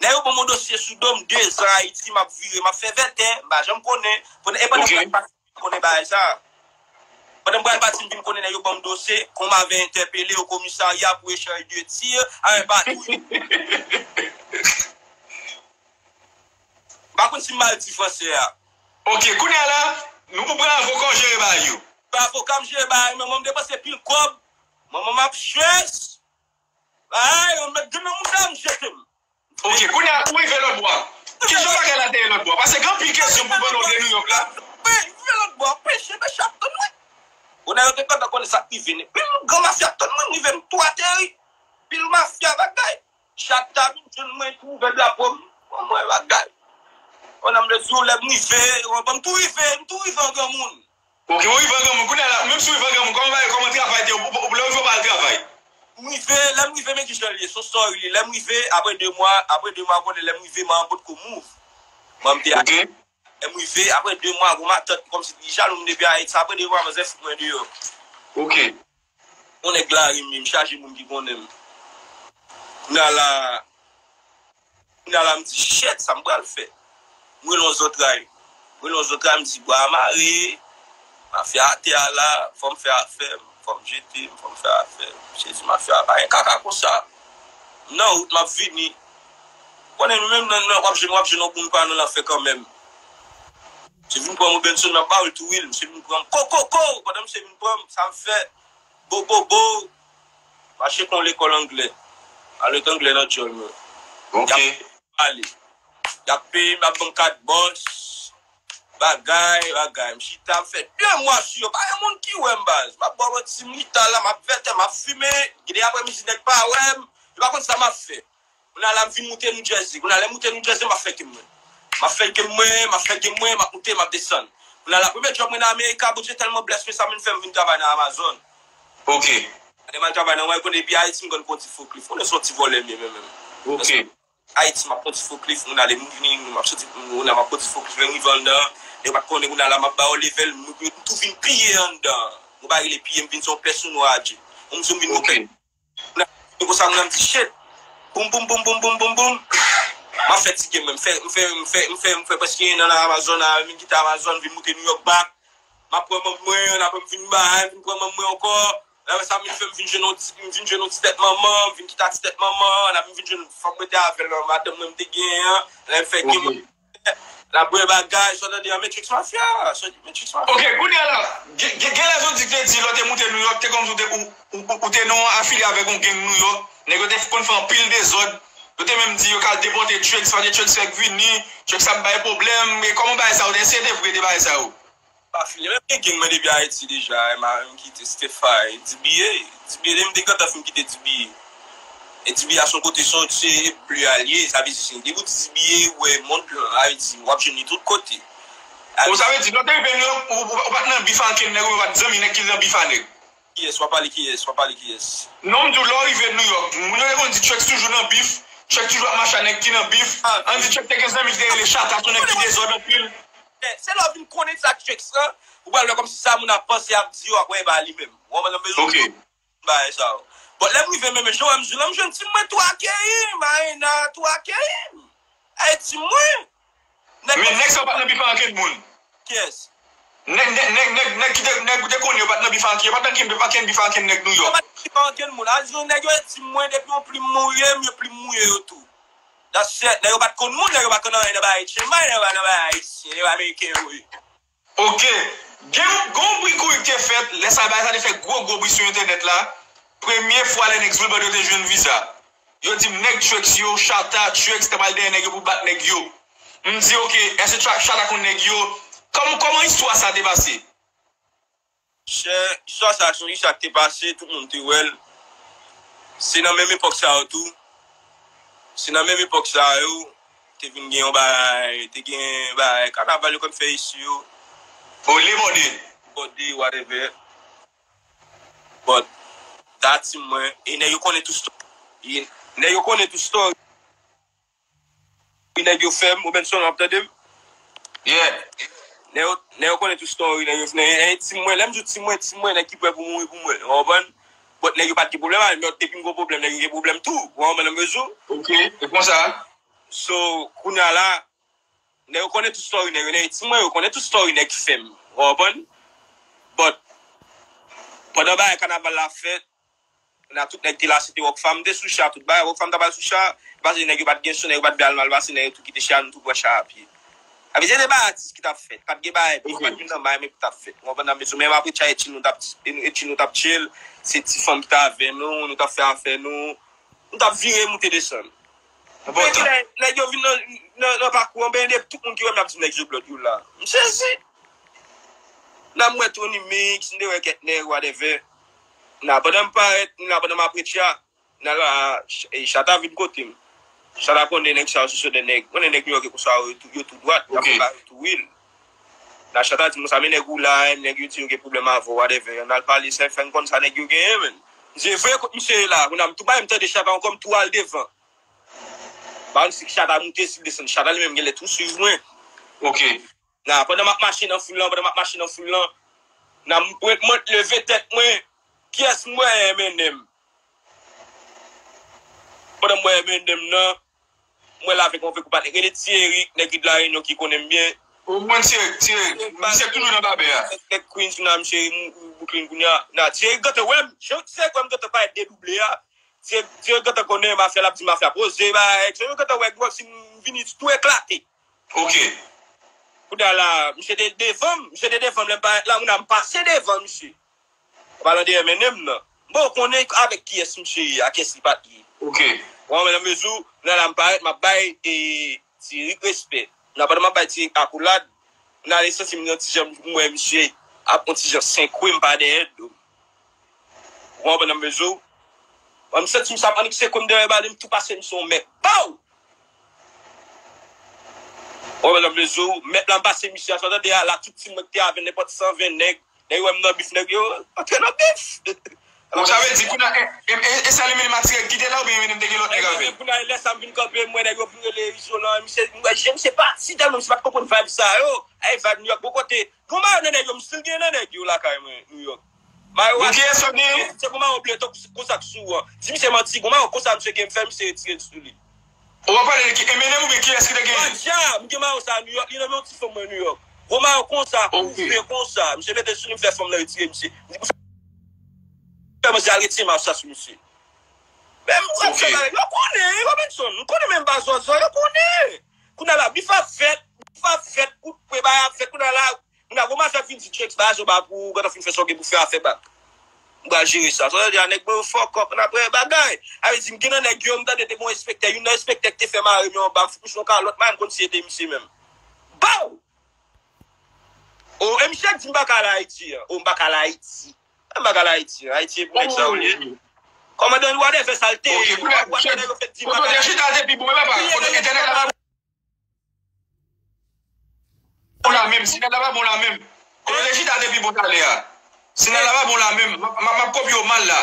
Nèg yo ban m yon dosye sou do m, de zan Ayiti, m ap vire, m ap fè vètè, m pa janm konnen. Pandan, e pandan m pral pati, m konnen bagay sa. Pandan m pral pati, m vin konnen nèg yo ban m dosye, qu'on m'avait interpellé au commissariat pour échange de tir à un patrouille. M pa konn si m mal di fransè a. Ok, kounye a la, nou pou pran avoka w jere bagay yo. Avoka m jere bagay, manman m depanse pil kòb. Manman m ap stress. Bagay, yo met grenn nan mouda m, jete m. Ok, kounye a, ou rive lòt bò a. Kijan bagay la te ye lòt bò a? Paske gen anpil kesyon pou ban nou de New York la. Wi, rive lòt bò a, peche, peche ap tann mwen. Bon, nèg yo te kontan konnen sa k rive, pil gran mafya ap tann mwen, m rive m tou ateri. Pil mafya bagay. Chata vin jwenn mwen, tou ouvè drapo m. Bon, mwen bagay. Bon, nan m vle di w, lè m rive, bon, m tou rive, m tou rive an granmoun. Ok, ou rive an granmoun. Kounye a la, menm si w rive an granmoun, kòman bagay, kòman travay te, ou, ou, ou, lè w rive, w pa al travay? M rive, lè m rive, men kijan l ye, se yon story li. Lè m rive, apre de mwa, apre de mwa, konnen lè m rive, m an potko move. Mwen, m te. Ok. Lè m rive, apre de mwa, gon matant, kòmsi li jalou m depi Ayiti, apre de mwa, manzè fout mwen deyò. Ok. Yon nèg lari m ye, m chaje moun ki konnen m. Kounye a la, kounye a la, m di, shit, sa m pral fè? M rele yon zantray. M rele yon zantray, m di, bwa a mare, mafya atè a la, fò m fè afè m, fò m jete m, fò m fè afè m. Jezi, mafya a pa gen kaka konsa. M nan wout, m ap vini. Konnen nou menm, nan, nan, w ap jwenn, w ap jwenn yon moun pa nan lanfè kanmenm. Misye vin pran m, Robenson, m ap ba w l tou, wi. Misye vin pran m, ko, ko, ko! Pandan misye vin pran m, sa m fè? Bo, bo, bo. Mache kon lekòl anglè. Al met anglè nan djòl mwen. Ok. Y ap pale. Y ap peye m, y ap ban m kat bòs. Bagay, bagay. M chita, m fè de mwa sou yo. Pa gen moun ki wè m, baz. M ap bò manti, m chita la, m ap vètè, m ap fimen. Gen de aprèmidi, nèg pa wè m. Yo pa konn sa m ap fè. Kounye a la, m vin moute New Jersey. Kounye a, lè m moute New Jersey, m ap fè game mwen. M ap fè game mwen, m ap fè game mwen, m ap moute, m ap desann. Kounye a la, premye job mwen nan Amerika, Bondye tèlman bless mwen, sa m vin fè, m vin travay nan Amazon. Ok. Lè m al travay nan, mwen konnen depi Ayiti, m konn kondui forklift. Konnen se yon ti vòlè m ye menm, menm. Ok. Ayiti, m ap kondui forklift, moun ale, moun vini, m ap soti, moun, m ap kondui forklift, lè m rive anndan, nèg pa t konnen, kounye a la, m ap ba yo level, m, m tou vin piye anndan. Mwen pa rele piye, m vin se yon pèsonaj. Moun di m vin yon pè- Moun nan vini konsa, moun nan m di, shit. Boum, boum, boum, boum, boum, boum, boum. M ap fè ti game, m fè, m fè, m fè, m fè, m fè prèske en an nan Amazon, la, m vin kite Amazon, vin moute New York back. M ap pran manm mwen, apre m vin bay, m vin pran manm mwen ankò. Apre sa, m vin fè, m vin jwenn yon ti, m vin jwenn yon ti tèt manman, m vin kite ti tèt manman, apre m vin jwenn fanm mwen te avè l, madanm mwen m te genyen an. Lè m fè game, N ap bwè bagay, sa w tande an Matrix Mafia, sa w di Matrix Mafia. Ok, kounye a la, gen gen- gen lè Zodi te di lè w te moute New York, te kòmsi w te, ou, ou, ou, ou te nan yon afilye avèk yon gang New York, nèg yo te konn fè anpil dezòd, yo te menm di yo ka al depòte Chucks, paske Chucks fèk vini, Chucks ap bay pwoblèm, e kòman bagay sa yo te, èske se te vre de bagay sa yo? Pa fini, menm gen gang mwen depi Ayiti deja, e m a menm kite Stefy, D B A, D B A, depi m te gentan fin kite D B A. E D B A se yon kote sòti, e ble a l ye, sa vle di, depi w di D B A, ou wè mond lan, Ayiti, w ap jwenn li tout kote. Ou sa vle di, lè w te rive New York, ou, ou, ou pa t nan bif a ankenn nèg, ou pa t zanmi nèg ki nan bif a nèg? Kiyès, w ap pale kiyès, w ap pale kiyès? Non, m di w, lè w rive New York, moun yo te konn di Chucks toujou nan bif, Chucks toujou ap mache ak nèg ki nan bif. Ann di Chucks te gen zanmi ki te rele Chata, se yon nèg ki dezòd anpil. Se lè w vin konnen sa k Chucks lan, ou pral wè kòmsi sa moun ap panse, ap di yo, ap wè e pa li menm. Ou konprann nan mezon? Ok. Bagay sa yo. Bon, lè m rive menm, jan w wè m jwe lan, m jwenn tim mwen tou akeyi m, Arena tou akeyi m. Ay, tim mwen. Nèg Men nèg sa yo pa t nan bif a ankenn moun. Kiyès? Nèg, nèg, nèg, nèg, nèg ki te, nèg ou te konnen yo pa t nan bif a ankenn, yo pa t nan ankenn, yo pa t nan bif a ankenn nèg New York. Yo pa t nan bif a ankenn moun. Al jwenn nèg yo, tim mwen, depi yon plim mouye m, yo plim mouye yo tou. That's it. Nèg yo pa t konn moun, nèg yo pa t konn anyen nan bagay Chiang Mai, nèg yo pa nan bagay ayisyen, nèg yo ameriken yo ye. Ok. Gen yon, gen yon bri kouri ki te fèt, lè sa bagay sa te fè gwo, gwo bri sou entènèt la. Premye fwa lè nèg Zulband yo te jwenn viza. Yo di m nèg Chucks yo, Chata, Chucks, t ap al dèyè nèg yo pou bat nèg yo. M di, ok, èske Cha-, Chata konn nèg yo? Kòm-, kòman istwa sa te pase? Chè, istwa sa, se yon istwa ki te pase, tout moun te wè l. Se nan menm epòk sa yo tou. Se nan menm epòk sa yo, te vin gen yon bagay, te gen bagay, kanaval yo konn fè isi yo. O, Lemòde. Lemòde, whatever. But, dat team mwen, e nèg yo konnen tout story. E nèg yo konnen tout story. Nèg yo fè m, ou menm son w ap tande m? Yeah. Nèg yo, nèg yo konnen tout story, nèg yo, nèg, nèg, team mwen, lè m di w team mwen, team mwen, nèg ki prè pou mouri pou mwen, ou konprann? But nèg yo pa t gen pwoblèm avè m, men depi m gen pwoblèm, nèg yo gen pwoblèm tou, ou konprann nan mezi? Ok, e konsa? So, kounye a la, nèg yo konnen tout story nèg yo, nèg team mwen yo konnen tout story nèg fè m, ou konprann? But, pandan bagay kanaval la fèt, Kounye a tout nèg te la, se te Rockfam, m te sou cha, tout bagay, Rockfam ta pral sou cha, pase nèg yo pa t gen sou, nèg yo pa t vle al mal pase, nèg yo tou kite cha, nou tou pran cha a pye. Sa vle di se te bagay atis ki t ap fèt, pa t gen bagay bif, pa t gen nan may, men ki t ap fèt. Ou konprann nan mezi, menm apre cha, etchi nou t ap, etchi nou t ap chill, se ti fanm ki t avè nou, nou t ap fè afè nou, nou t ap vire, moute, desann. Nèg, nèg yo vin nan, nan, nan pakou an, ben, de tout moun ki wè m, y ap di nèg Zulband yo la. M sezi. N ap wè Tony Mix, m te wè kèk nèg, whatever. N a pandan m parèt, n a pandan m apre cha, n a la, ch-, e, Chata vin kote m. Chata konnen nèg sa yo, se, se de nèg. Konnen nèg New York yo konsa, yo tou, yo tou dwat, y ap fè bagay yo tou real. N a Chata di m sa, men nèg ou la, nèg yo di yo gen pwoblèm avè w, whatever. N al pale, se fè n konn sa nèg yo genyen, men. M di, e vre, kot misye ye la, kounye a m tou bay, m tande Chata ankò, m tou al devan. Pa konn si Chata moute, si l desann. Chata li menm genlè tou swiv mwen. Ok. Nan, pandan m ap mache nan foul lan, pandan m ap mache nan foul lan, nan, mwen, mwen leve tèt mwen, kiyès m wè M and M? Pandan m wè M and M nan, m wè l avèk yon vye kou patnè, rele Ti Erik, nèg ki de La Réunion ki konnen m byen. Ou konn Ti Erik, Ti Erik, misye toujou nan babè a. Nèg Queens, nan, misye Brooklyn kounye a. Nan, Ti Erik gentan wè m, jan Ti Erik wè m gentan parèt dedouble a, Ti Erik, Ti Erik gentan konnen mafya, l ap di mafya poze, bagay, Ti Erik gentan wè, si m vini, tou eklate. Ok. Kounye a la, misye te devan m, misye te devan m, lè m parèt la, kounye a m pase devan misye. An palan de M and M nan. M poko konnen avèk kiyès misye ye, a kiyès li pa t ye. Ok. Ou konprann nan mezi, kounye a la m parèt, m ap bay, e, Ti Erik respè. Nan pandan m ap bay Ti Erik akolad, m ale santi m yon ti jan, m wè misye ap yon ti jan senkwe m pa dèyè do m. Ou konprann nan mezi? Mwen, m santi misye ap annik sekwe m dèyè bal, m tou pase misye yon mèt. Pow! Ou wè, medam, lezo, mèt la m pase misye a, sa w tande a la, tout tim mwen ki te avè l, nenpòt san ven nèg, nèg yo wè m nan bif, nèg yo antre nan bif. Bon, sa vle di, kounye a, e, e, e, e sèl Eminem Matirèk ki te la, oubyen Eminem te gen lòt nèg avè l? Kounye a, lè sa m vin kanpe, m wè nèg yo vin rele Izolan, misye, m wè je misye pati tèlman misye pa t konprann vibe sa yo. Ay, vibe New York, bon kote. Gon mayo nan nèg yo, m still gen nan nèg yo lakay mwen, New York. Mayo a, se gon mayo ble, tankou konsa k sou ou an. Di misye manti, gon mayo konsa misye gen, m fè misye retire l sou li. Ou ap pale de ki Eminem oubyen kiyès ki te gen li? Badja, m gen mayo sa New York, li nan men yon ti fanm mwen New York. Gon mayo konsa, koupe konsa, misye mete l sou li, m fè fanm nan retire misye. M di pou fè manzè al retire mayo sa sou misye. Men m ap fè bagay, yo konnen, Robinson, m konnen menm pa zòzò, yo konnen. Kounye a la, bif ap fèt, bif ap fèt, kout pwen, bagay ap fèt, kounye a la, Kounye a, gon mafya k vin di Chucks bagay sa yo ba pou ou, gentan fin fè sa w gen pou fè a fè bak. M pral jere sa. Sa vle di a nèg mwen yo fuck up, n ap wè bagay. A vle di, m gen nan nèg yo, m tande te gon enspektè, youn nan enspektè ki te fè mare m yo anba, m fout misye yon kalòt, m pa menm konn si se te misye menm. Baw! O, e misye k di m pa ka al Ayiti an. O, m pa ka al Ayiti. M pa ka al Ayiti an. Ayiti e pou nèg sa yo li ye. Kòmandan whatever sa l te ye. Whatever yo fèk di m pa ka al Ayiti. Kote w te chita te pi bon, e papa. Kote entènèt la pa bon la menm, si nèg la pa bon la menm. Kote w te chita depi bon talè a? Si nèg la pa bon la menm, m ap, m ap, m ap kopye w mal la.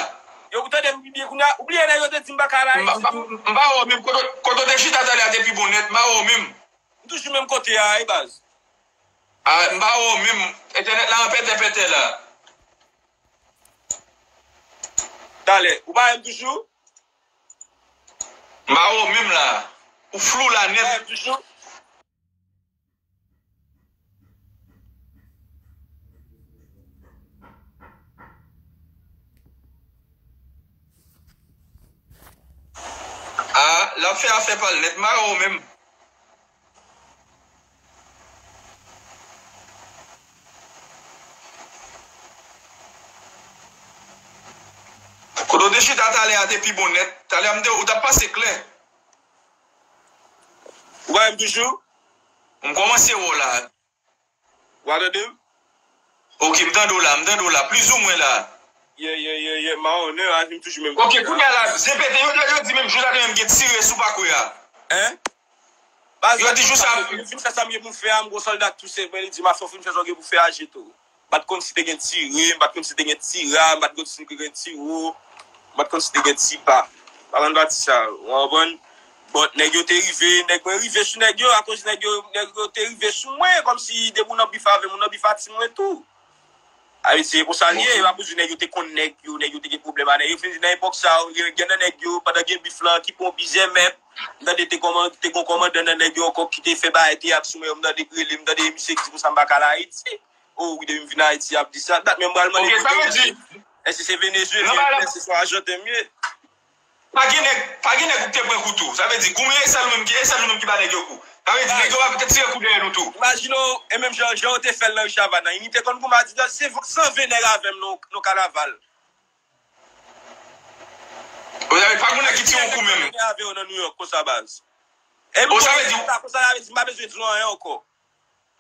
Yo, ou tande m pi byen kounye a, ou bliye nèg yo te di m pa ka al Ayiti tou? M pa wè w menm, kote, kote w te chita talè a te pi bon nèt, m pa wè w menm. M toujou menm kote a, wi baz. A, m pa wè w menm, entènèt la an pètè pètè la. Talè, ou pa wè m toujou? M pa wè w menm la. Ou flou la nèt. A, l ap fè afè pa l nèt. M pa wè w menm. Kote w te chita talè a te pi bon nèt. Talè a m te, ou t ap pase klè. Ou pa wè m toujou? M kòmanse wè w la. Ou pa tande m? Ok, m tande w la, m tande w la, plizoumwen la. Yeah, yeah, yeah, yeah, m pa konnen, a, m toujou menm. Ok, kounye a la, zen pete, yo, yo, yo di menm jou sa te menm gen tire sou pa kwe a. Hein? Yo di jou sa. M fin fè sa m gen pou m fè a, m gon sòlda k touse mwen, li di m a fè w fin fè sa w gen pou fè a, jete w. M pa t konn si te gen tire, m pa t konn si te gen tira, m pa t konn si te gen tiro, m pa t konn si te gen tipa. M pa konn pati sa, ou konprann? Bon, nèg yo te rive, nèg mwen rive sou nèg yo, akoz nèg yo, nèg yo te rive sou mwen, kòmsi depi w nan bif avè m, ou nan bif a tim mwen tou. Ayiti, se konsa l ye, yo ap di nèg yo te konn nèg yo, nèg yo te gen pwoblèm a nèg yo. Fin di nan epòk sa, gen, gen nan nèg yo, pandan gen bif lan, ki pran plizyè mèt, m tande te kòman, te gon kòmandan nan nèg yo ankò ki te fè bagay, te ap sou mwen yo, m tande k rele, m tande misye k di konsa m pa ka al Ayiti. O wi, depi m vin Ayiti, y ap di sa. Dat menm m pral mande kote w ye. Èske se Venezuelyen m ye, èske se Ajanten m ye? Pa gen nèg, pa gen nèg ou te pran kou tou. Sa vle di, goumen e sèl ou menm ki, e sèl ou menm ki ba nèg yo kou. Sa vle di, nèg yo pa te tire kou dèyè nou tou. Imajine w, e menm jan, jan yo te fè l nan Richard Van nan, li te konn goumen Adidas, se san ven nèg avè m nan, nan kanaval. Ou ta vle pa gen nèg ki tire yon kou menm. Avè yo nan New York, konsa baz. E m konn sa, konsa, sa vle di, m pa bezwen di w anyen ankò.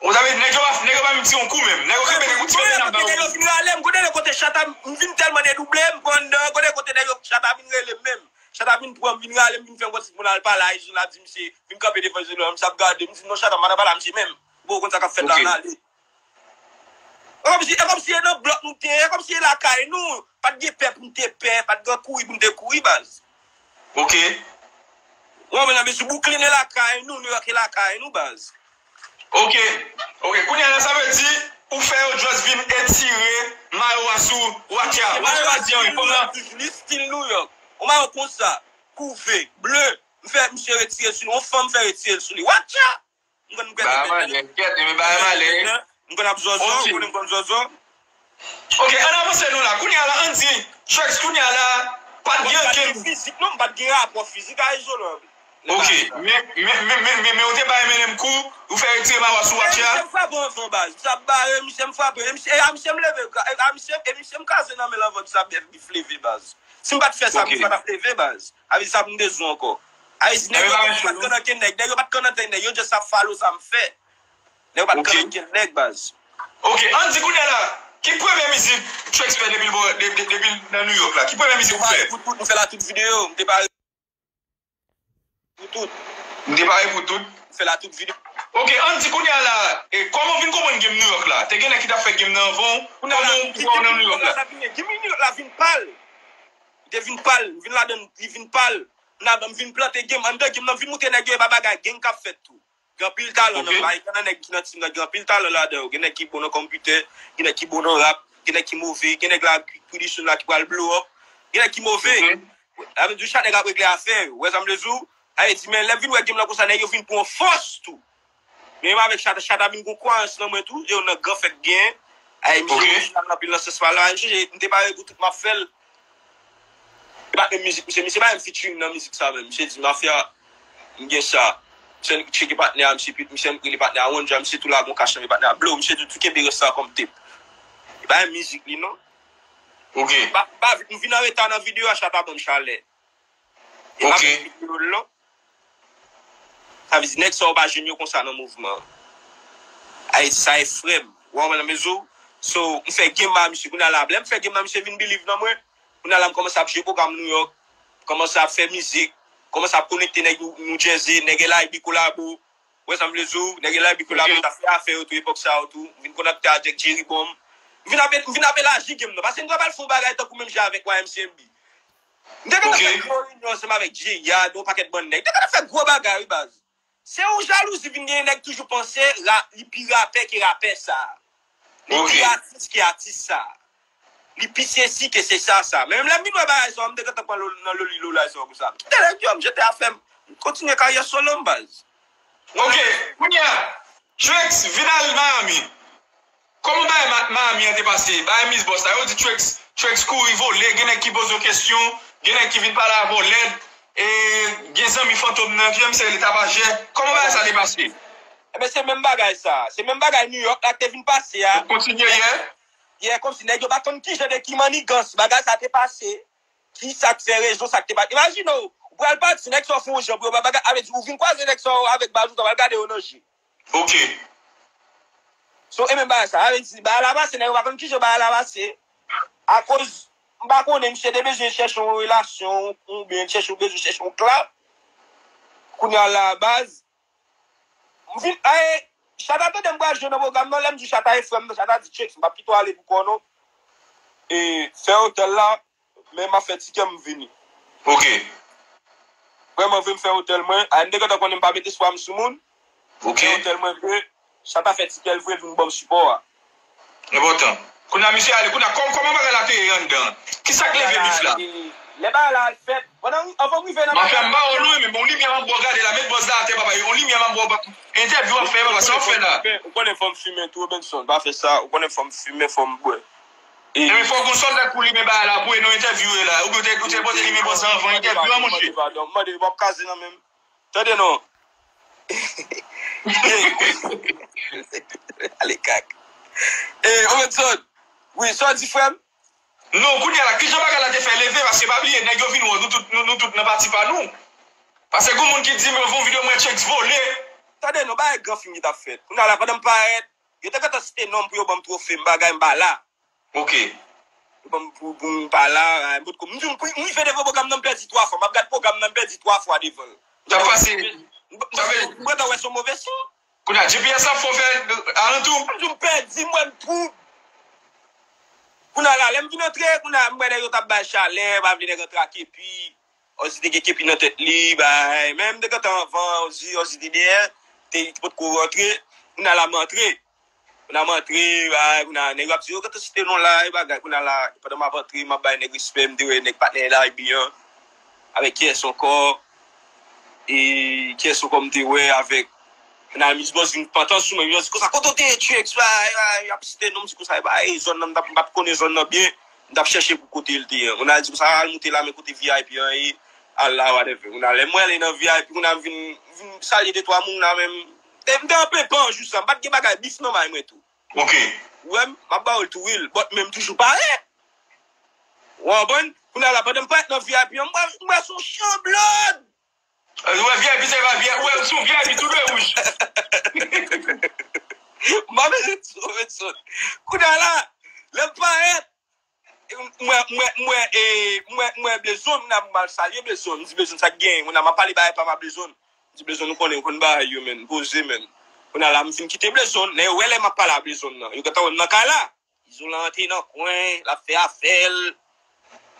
Ou ta vle di, nèg yo pa, nèg yo pa menm tire yon kou menm. Nèg yo kenbe nèg ou ti kenbe nan men w. Nèg yo vin rale m, kote nèg kote chata, m vin tèlman dedouble, m pran anndan, kote kote nèg yo chata vin rele m menm. Chata vin pran m, vin rale m, vin fè m konsi moun al pale a Izolan, di misye, vin kanpe devan Izolan, misye ap gade m, m di non chata, m pa nan pale a misye menm. Bon, ou konn sa k ap fèt la, n ale. E kòmsi, e kòmsi e nan blòk nou te ye, e kòmsi e lakay nou. Pa t gen pè pou n te pè, pa t gen kouri pou n te kouri, baz. Ok. Ou konprann, men sou Brooklyn e lakay nou, New York e lakay nou, baz. Ok. Ok. Kounye a la, sa vle di, ou fè yo just vin etire mayo a sou Watcha. Watcha pa di anyen. Fanm nan. Li stil New York. Yon mayo konsa, kouve, ble. M fè misye retire l sou li. Yon fanm fè retire l sou li. Watcha! M konn m kwè bagay malè, kèt, men bagay malè. M konn ap zòzò, ou konnen m konn zòzò. Ok, ann avanse non la. Kounye a la, ann di, Chucks, kounye a la, pa t gen okenn fizik, non, m pa t gen rapò fizik a Izolan. Ok, men, men, men, men, men, men ou te bay M N M kou, ou fè retire mayo a sou Watcha. Misye m frape anvan baz. Misye ap bare, misye m frape. E misye, e a misye m leve, e a misye, e misye m kraze nan men l anvan misye ap bèf bif leve baz. Si m pa t fè sa, bif pa t ap leve baz. Avè sa pou m te di w ankò. Ayiti, nèg yo pa t konn ankenn nèg. Nèg yo pa t konn ankenn nèg. Yo just ap follow sa m fè. Nèg yo pa t konn ankenn nèg, baz. Ok, ann di kounye a la, Ki premye mizik Tchwex fè depi l bò- de- de- depi l nan New York la? Ki premye mizik ou fè? Pou tout, m fè la tout videyo, m te pare pou tout. M te pare pou tout. M fè la tout videyo. Ok, ann di kounye a la, e, kòman w vin konprann game New York la? Te gen nèg ki t ap fè game nan anvan w? Kounye a la, kòman w wè w nan New York la? Game New York la vin pal. Li te vin pal, m vin ladan, li vin pal. M ladan, m vin plante game. Anndan game nan, m vin montre nèg yo e pa bagay, gang k ap fèt tou. Gen anpil talan nan, ok, bay, gen nan nèg ki nan team nan, gen anpil talan ladan yo. Gen nèg ki bon nan konpitè, gen nèg ki bon nan rap, gen nèg ki move, gen nèg la ki pwodisyon la ki pral blow up, gen nèg ki move. Mhm. Sa vle di chak nèg ap regle afè yo. Ou wè sa m vle di w? Sa vle di, men lè m vin wè game lan konsa, nèg yo vin pran fòs tou. Men menm avèk Chata, Chata vin gon kwayans nan mwen tou, yo nan gran fèt gen. Ay, misye, ok, orijinal anpil nan sans pa la. Misye, m te pare pou tout m ap fè l. E pa menm mizik, misye, misye pa menm featuring nan mizik sa menm. Misye di, Mafya, m gen sa. Misye tcheke patnè a, misye, misye rele patnè a Wanja, misye tou la gon kach nan men patnè a. Blow, misye di, tou kenbe rès sa kòm tep. E pa menm mizik li, non. Ok. Pa, pa, m vin an reta nan videyo a, Chata ban m chalè. E m ap, ok, videyo l long. Sa vle di nèg sa yo pa jwenn yo konsa nan mouvman an. Ay, sa e frè m. Ou konprann, mesye? So, m fè game a misye. Kounye a la, lè m fè game nan, misye vin believe nan mwen. Kounye a la, m kòmanse ap jwe pwogram New York, kòmanse ap fè mizik, kòmanse ap konekte nèg New, New Jersey, nèg L I B kolabo. Ou wè sa m vle di w? Nèg L I B kolabo, ok, t ap fè afè yo tou, epòk sa yo tou. M vin konekte avèk Jerry Bomb. M vin ap, m vin ap elaji game nan. Paske m pral fè yon bagay tankou menm jan avèk Y M C M B. M te gentan fè, ok, gwo reyinyon ansanm avèk Jeyad, yon pakèt bann nèg. M te gentan fè gwo bagay, wi, baz. Se yon jalouzi vin genyen, nèg toujou panse ra, li pi rapè ke rapè sa. Li pi, ok, atis ke atis sa. Li pi sesi ke se sa, sa. Men menm lè m vin wè bagay sa, m te gentan pran lo- nan loli lola sa konsa. M te lè yo, m jete afè m. M kontinye karyè solo m, baz. Ok, kounye a, Tchwex vin al Miami. Kòman bagay Ma- Miami an te pase? Bagay Miss Boss la, yo di Tchwex, Tchwex kouri vole, gen nèg ki poze w kesyon, gen nèg ki vin pale avè w lèd, e gen zanmi Fantom nan, ki menm se rele Tapajè. Kòman bagay sa te pase? Ebyen, se menm bagay sa. Se menm bagay New York la ki te vin pase a. Yo kontinye yè? Yè, kòmsi nèg yo pa t konn kijan de ki mannigans bagay sa te pase. Ki sa k fè rezon sa k te pase. Imajine w, ou pral pati, nèg sa w fè yon jan pou yo pa bagay, sa vle di, ou vin kwaze nèg sa w avèk baz ou, sa pral gade yo nan je. Ok. So, e menm bagay sa, sa vle di, bagay la pase, nèg yo pa konn kijan bagay la pase. Akoz, m pa konnen, misye te bezwen chèche yon relasyon, oubyen chèche, bezwen chèche yon clout. Kounye a la, baz, m vin, ay, Chata tande m pral jwe nan pwogram nan, lè m di Chata e frè m, Chata di, Tchwex, m p ap kite w ale pou kò w non. E, fè otèl la, men m ap fè tikè m vini. Ok. Vrèman vre m fè otèl mwen, ay, m te gentan konnen m pa met espwa m sou moun. Ok. Fè otèl mwen vre, Chata fè tikè l vre, l vin ban m sipò a. Enpòtan. Kounye a misye ale, kounye a kòm- kòman bagay la te ye anndan? Kisa k leve bif la? Lè bagay la al fèt, pandan anvan m rive nan bagay la, m pa wè w non, men yon limyè m ap ba w gade la, met bòz la atè papa, yon limyè m ap ba w ba- entèvyou w ap fè papa, sa w ap fè la? Ou konnen fò m fimen tou, Robenson, pa fè sa, ou konnen fò m fimen, fò m bwè. Ebyen fò w gon sòlda k pou limen bagay la pou e nan entèvyou e la, oubyen ou te, ou te pote limen bòz la anvan entèvyou an monchè. Mande, mande, mande, w ap kaze nan menm. Tande non. Ale kak. E, Robenson. Wi, sa w di, frè m? Non, kounye a la, kijan bagay la te fè leve? Paske pa bliye, nèg yo vin wè nou tout, nou, nou tout nan pati pa nou. Paske gon moun ki di, mwen fè yon videyo, mwen Tchwex vole. Tande non, bagay gran fim ki t ap fèt. Kounye a la, pandan m parèt, yo te gentan site non m pou yo ban m twofe, m bagay, m pa la. Ok. Yo ban m pou, pou m pa la, ay, m potko. M di, m, m rive devan pwogram nan, m pèdi twa fwa. M ap gad pwogram nan, m pèdi twa fwa devan l. Sa pase. M, m, m gentan wè se yon move siy. Kounye a, G P S ap fè w fè alantou. M di, m pèdi, m wè m twoup. Kounye a la, lè m vin antre, kounye a, m wè nèg yo t ap bay chalè, pa vle nèg antre ak epi. Ozzy te gen kepi nan tèt li, bay. Men m te gentan anvan, Ozzy, Ozzy te dèyè, te, te potko rantre. Kounye a la m antre. Kounye a m antre, bay, kounye a nèg yo ap di, yo gentan site non la, e bagay. Kounye a la, pandan m ap antre, m ap bay nèg respè, m te wè nèg patnè L I B an, avèk kiyès ankò, e kiyès ankò m te wè avèk Nan Miss Boss vin pantan sou mwen, yo di konsa, kote w te ye, Tchwex, bay, bay, y ap site non m, di konsa, e bay, zòn nan, m t ap, m pa t konnen zòn nan byen, m t ap chèche pou kote l te ye. Moun al di konsa, al moute la, men kote V I P an ye, al la, whatever. Moun al, lè mwen ale nan V I P, moun al vin, vin salye de twa moun la, men m te, m te an plen pan jou sa, m pa t gen bagay bif nan may mwen tou. Ok. Ou wè m, m ap ba w l tou, wi, but men m toujou pare. Ou konprann? Kounye a la, pandan m parèt nan V I P an, m wè, m wè se yon chan blòd. Ou wè V I P se pa V I P, ou wè sou V I P tou de wouj. M pa bezwen di w, Robenson. Kounye a la, Lè l parèt, m wè, m wè, m wè, e, m wè, m wè Blezon, m ap mal salye Blezon. M di Blezon sa k genyen. Kounye a m ap pale bagay pa m a Blezon. M di Blezon, nou konnen, ou konn bagay yo, menn. Poze, menn. Kounye a la, m fin kite Blezon. Lè yo wè lè m ap pale a Blezon nan. Yo gentan wè m nan kay la. Izolan te nan kwen, l ap fè afè l.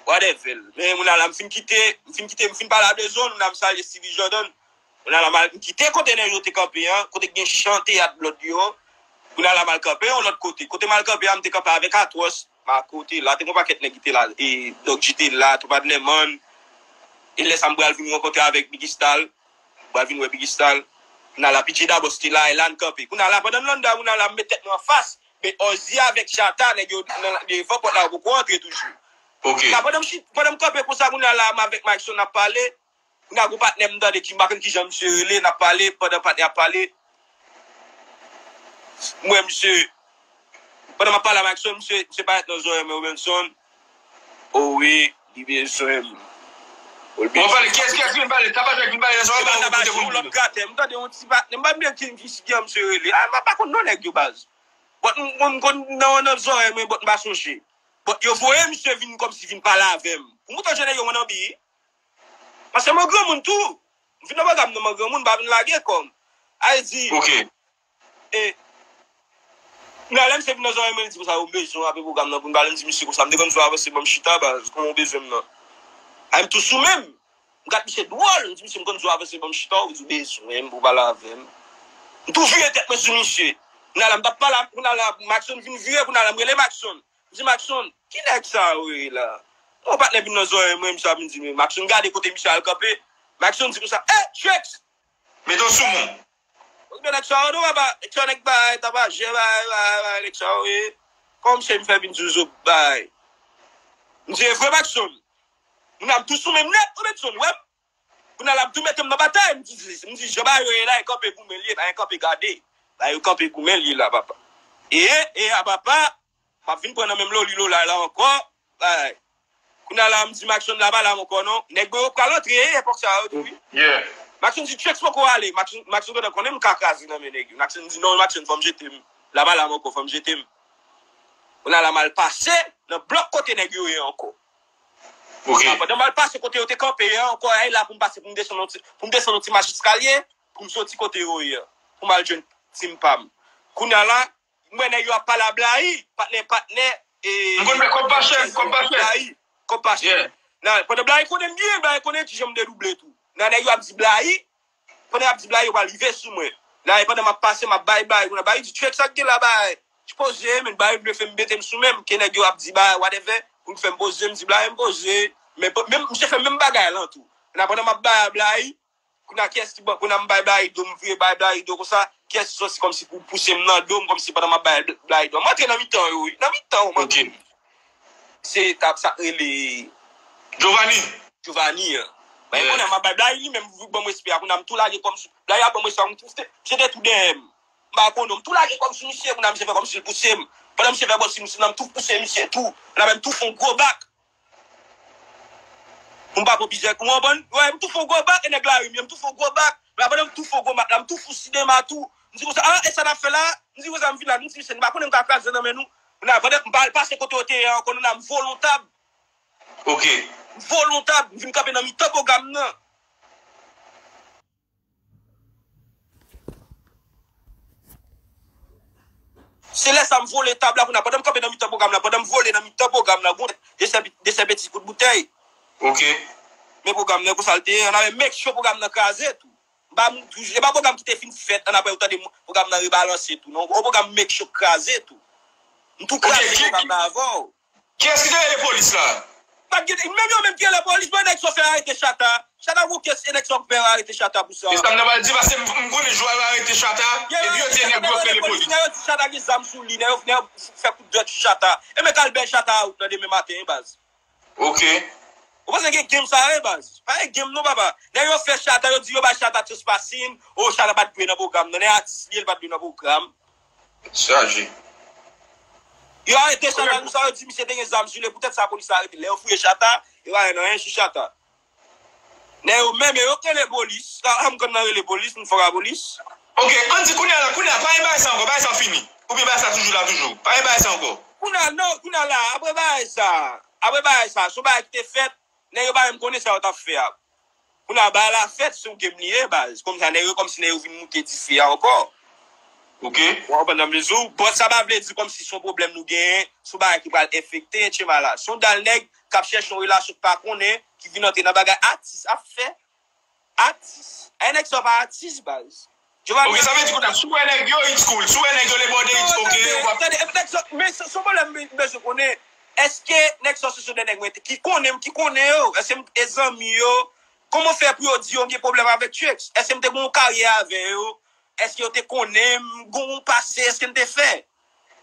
Whatever. Men moun ala m fin kite, m fin kite, m fin pale a Blezon, moun ala m salye Steevie Jordan. Moun ala m al, m kite kote nèg yo te kanpe an, kote k gen chan teyat Blood yo. Moun ala m al kanpe yon lòt kote. Kote m al kanpe a, m te kanpe avèk Atwòs, Marco te la, te gen yon pakèt nèg ki te la, e Doc G te la, Tou Patnè Man. E lè sa m pral vin rankontre avèk Biggie Stal, m pral vin wè Biggie Stal. Moun ala P J Dabòs te la, e la n kanpe. Moun ala pandan n anndan, moun ala m met tèt mwen anfas. Men Ozzy avèk Chata, nèg yo nan, devan pòt la, yo poko antre toujou. Ok. La, pandan m chit, pandan m kanpe konsa, kounye a la, m avèk Maxon, n ap pale. Kounye a, gon patnè m tande ki, m pa konn kijan misye rele, n ap pale, pandan patnè ap pale. M wè misye, pandan m ap pale a Maxon, misye, misye parèt nan zòrèy mwen, Robenson. O wi, li bezwen m. O, l bezwen m. Bon, pale, kiyès, kiyès ki vin pale? Tabajè ki vin pale nan zòrèy mwen, ou kote moun ki vin? Lòt gratè, m tande yon ti patnè, m pa byen ki, ki, ki misye rele. A, m pa konn non nèg yo, baz. But m, m, m konn nan, nan zòrèy mwen, but m pa sonje. But yo voye misye vin kòmsi vin pale avè m. Pou m tonje nèg yo mwen nan bi. Paske mwen granmoun tou. M vin nan pwogram nan mwen granmoun, m pa vin lage kò m. Ay di. Ok. E, nan lè misye vin nan zòrèy mwen, li di konsa, yo bezwen apre pwogram nan pou n pale, m di misye konsa, m te konn sou avanse ban m chita, baz, kòman w bezwen m nan? Ay, m tou sou men m. M gad misye dwòl, m di, "Misye, m konn di w avanse ban m chita, ou di w bezwen m pou w pale avè m." M tou vire tèt mwen sou misye. Kounye a la, m t ap pale, kounye a la, Maxon vin vire, kounye a la, m rele Maxon. M di, "Maxon, ki nèg sa yo ye la?" Yon patnè vin nan zòrèy mwen, misye ap vin di, men Maxon gade kote misye al kanpe. Maxon di konsa, "Eh, Trex!" Mete w sou mwen. Okipe nèg sa yo non, papa. Nèg sa yo nèg bay, tabajè bay, bay, bay, nèg sa yo ye. Kòman misye vin fè vin di w zo bay? M di, "E vre, Maxon?" Moun ap tou sou men m nèt, ou Maxon, wè m. Kounye a l ap tou mete m nan batay, m di, m di, "Jan bagay yo ye la, e kanpe goumen l ye, pa e kanpe gade. Bagay yo kanpe goumen l ye la, papa." E, e a papa, m ap vin pran nan menm loli lola la ankò. Bagay. Kounye a la, m di Maxon la pa la ankò non. Nèg mwen yo pral antre, e, epòk sa yo tou, wi. Yeah. Maxon di, "Trex poko ale." Maxon, Maxon gentan konnen m ka kraze nan men nèg yo. Maxon di, "Non, Maxon, fò m jete m. La pa la ankò, fò m jete m." Kounye a la, m al pase nan blòk kote nèg yo ye ankò. Ok. Pandan m al pase kote yo te kanpe a ankò, ay la pou m pase, pou m desann yon ti, pou m desann yon ti mach eskalye, pou m soti kote yo ye a, pou m al jwenn team pa m. Kounye a la, m wè nèg yo ap pale a Blayi, patnè, patnè, e, m konn fè kòb pa chè, kòb pa chè. Blayi, kòb pa chè. Yeah. Nan, pandan Blayi konnen m byen, Blayi konnen kijan m dedouble tou. Nan nèg yo ap di Blayi, pandan y ap di Blayi, yo pral rive sou mwen. La, e pandan m ap pase, m ap bay Blayi, kounye a Blayi di, "Trex, sa k gen la, bay?" Ti poze, men Blayi vle fè m mete m sou men m, ke nèg yo ap di, bay, whatever, pou m fè m poze, m di, Blayi, m poze. Men, men misye fè menm bagay lan tou. Kounye a pandan m ap bay a Blayi, kounye a kiyès ki ban, kounye a m bay Blayi do, m vire bay Blayi do konsa, kiyès ki sòti kòmsi pou pouse m nan do m, kòmsi pandan m ap bay Blayi do. M antre nan mitan yo, wi. Nan mitan yo, m antre. Ok. Se tap sa k rele Giovanni. Giovanni an. Mwen konnen m ap bay Blayi li menm, ban m respè a, kounye a m tou lage kò m sou Blayi a, ban m respè a, m tou, misye te tou dèyè m. M pa konnen, m tou lage kò m sou misye, kounye a misye fè kòmsi l pouse m. Pandan misye fè bòs sou misye, m tou pouse misye tou. Kounye a m tou fè yon gwo bak. Pou m pa pran plizyè kou, w konprann? Wè, m tou fè yon gwo bak, e nèg la ri m ye, m tou fè yon gwo bak. Men pandan m tou fè yon gwo bak la, m tou fè yon sinema tou. M di konsa, a, e sa n ap fè la? M di konsa, m vin la, m di, "Mesye, nou pa konnen m ka kraze nan men nou." Kounye a, pandan m pa al pase kote yo te ye ankò, kounye a m volontab. Ok. M volontab, m vin kanpe nan mitan pwogram nan. Se lè sa m vole tab la, kounye a, pandan m kanpe nan mitan pwogram la, pandan m vole nan mitan pwogram la, gon de sè, de sè peti kout boutèy. Ok. Men pwogram nan, konsa l te ye, an avè make sure pwogram nan kraze tou. M pa, m, e pa pwogram ki te fin fèt, an apre ou tande pwogram nan rebalanse tou. Non, yon pwogram make sure kraze tou. M tou kraze pwogram nan avè w. Kiyès ki te rele polis la? Pa t gen, menm yo menm ki rele polis, bon, nèg sa fè arete Chata. Chata gon kès, e nèg sa fè arete Chata pou sa. E sa m ta pral di, paske m, m konnen jou a yo arete Chata, epi yo di nèg yo rele polis. Nèg yo di Chata gen zam sou li, nèg yo, nèg yo fè kout dwèt sou Chata. E men k al bèy Chata out nan demen maten, wi, baz. Ok. Ou panse gen game sa ye, baz? Pa gen game non, papa. Nèg yo fè Chata, yo di yo bay Chata trespassing, o, Chata pa t dwe nan pwogram nan, nèg atis li ye, li pa t dwe nan pwogram. Chaje. Yo arete Chata konsa, yo di misye te gen zam sou li, poutèt sa polis la arete l. Lè yo fouye Chata, yo pa jwenn anyen sou Chata. Nèg yo menm, e yo k rele polis. A, a, m konn nan rele polis, m fòk a polis. Ok, ann di kounye a la, kounye a, pa gen bagay sa ankò, bagay sa fini. Oubyen bagay sa toujou la, toujou. Pa gen bagay sa ankò. Kounye a, non, kounye a la, apre bagay sa, apre bagay sa, se yon bagay ki te fèt, nèg yo pa menm konnen sa yo t ap fè a. Kounye a, bagay la fèt, se yon game li ye, baz. Kòmsa, nèg yo, kòmsi nèg yo vin moute dife a ankò. Ok. Ou konprann sa m vle di w? But sa pa vle di kòmsi se yon pwoblèm nou genyen, se yon bagay ki pral enfekte, etsetera. Se yon dal nèg k ap chèche yon relasyon ki pa konnen, ki vin antre nan bagay atis ap fè. Atis. Ay, nèg sa pa atis, baz. Giovanni. Ok, sa vle di kounye a, si w wè nèg yo, it's cool. Si w wè nèg yo, le bòde, it's ok. Tande, tande, epi nèg sa, men se, se yon pwoblèm m bezwen konnen. Èske nèg sa se, se de nèg mwen te, ki konnen m, ki konnen yo? Èske m e zanmi yo? Kòman fè pou yo di yo m gen pwoblèm avèk Trix? Èske m te gen yon karyè avè yo? Èske yo te konnen m gen yon pase? Èske m te fè?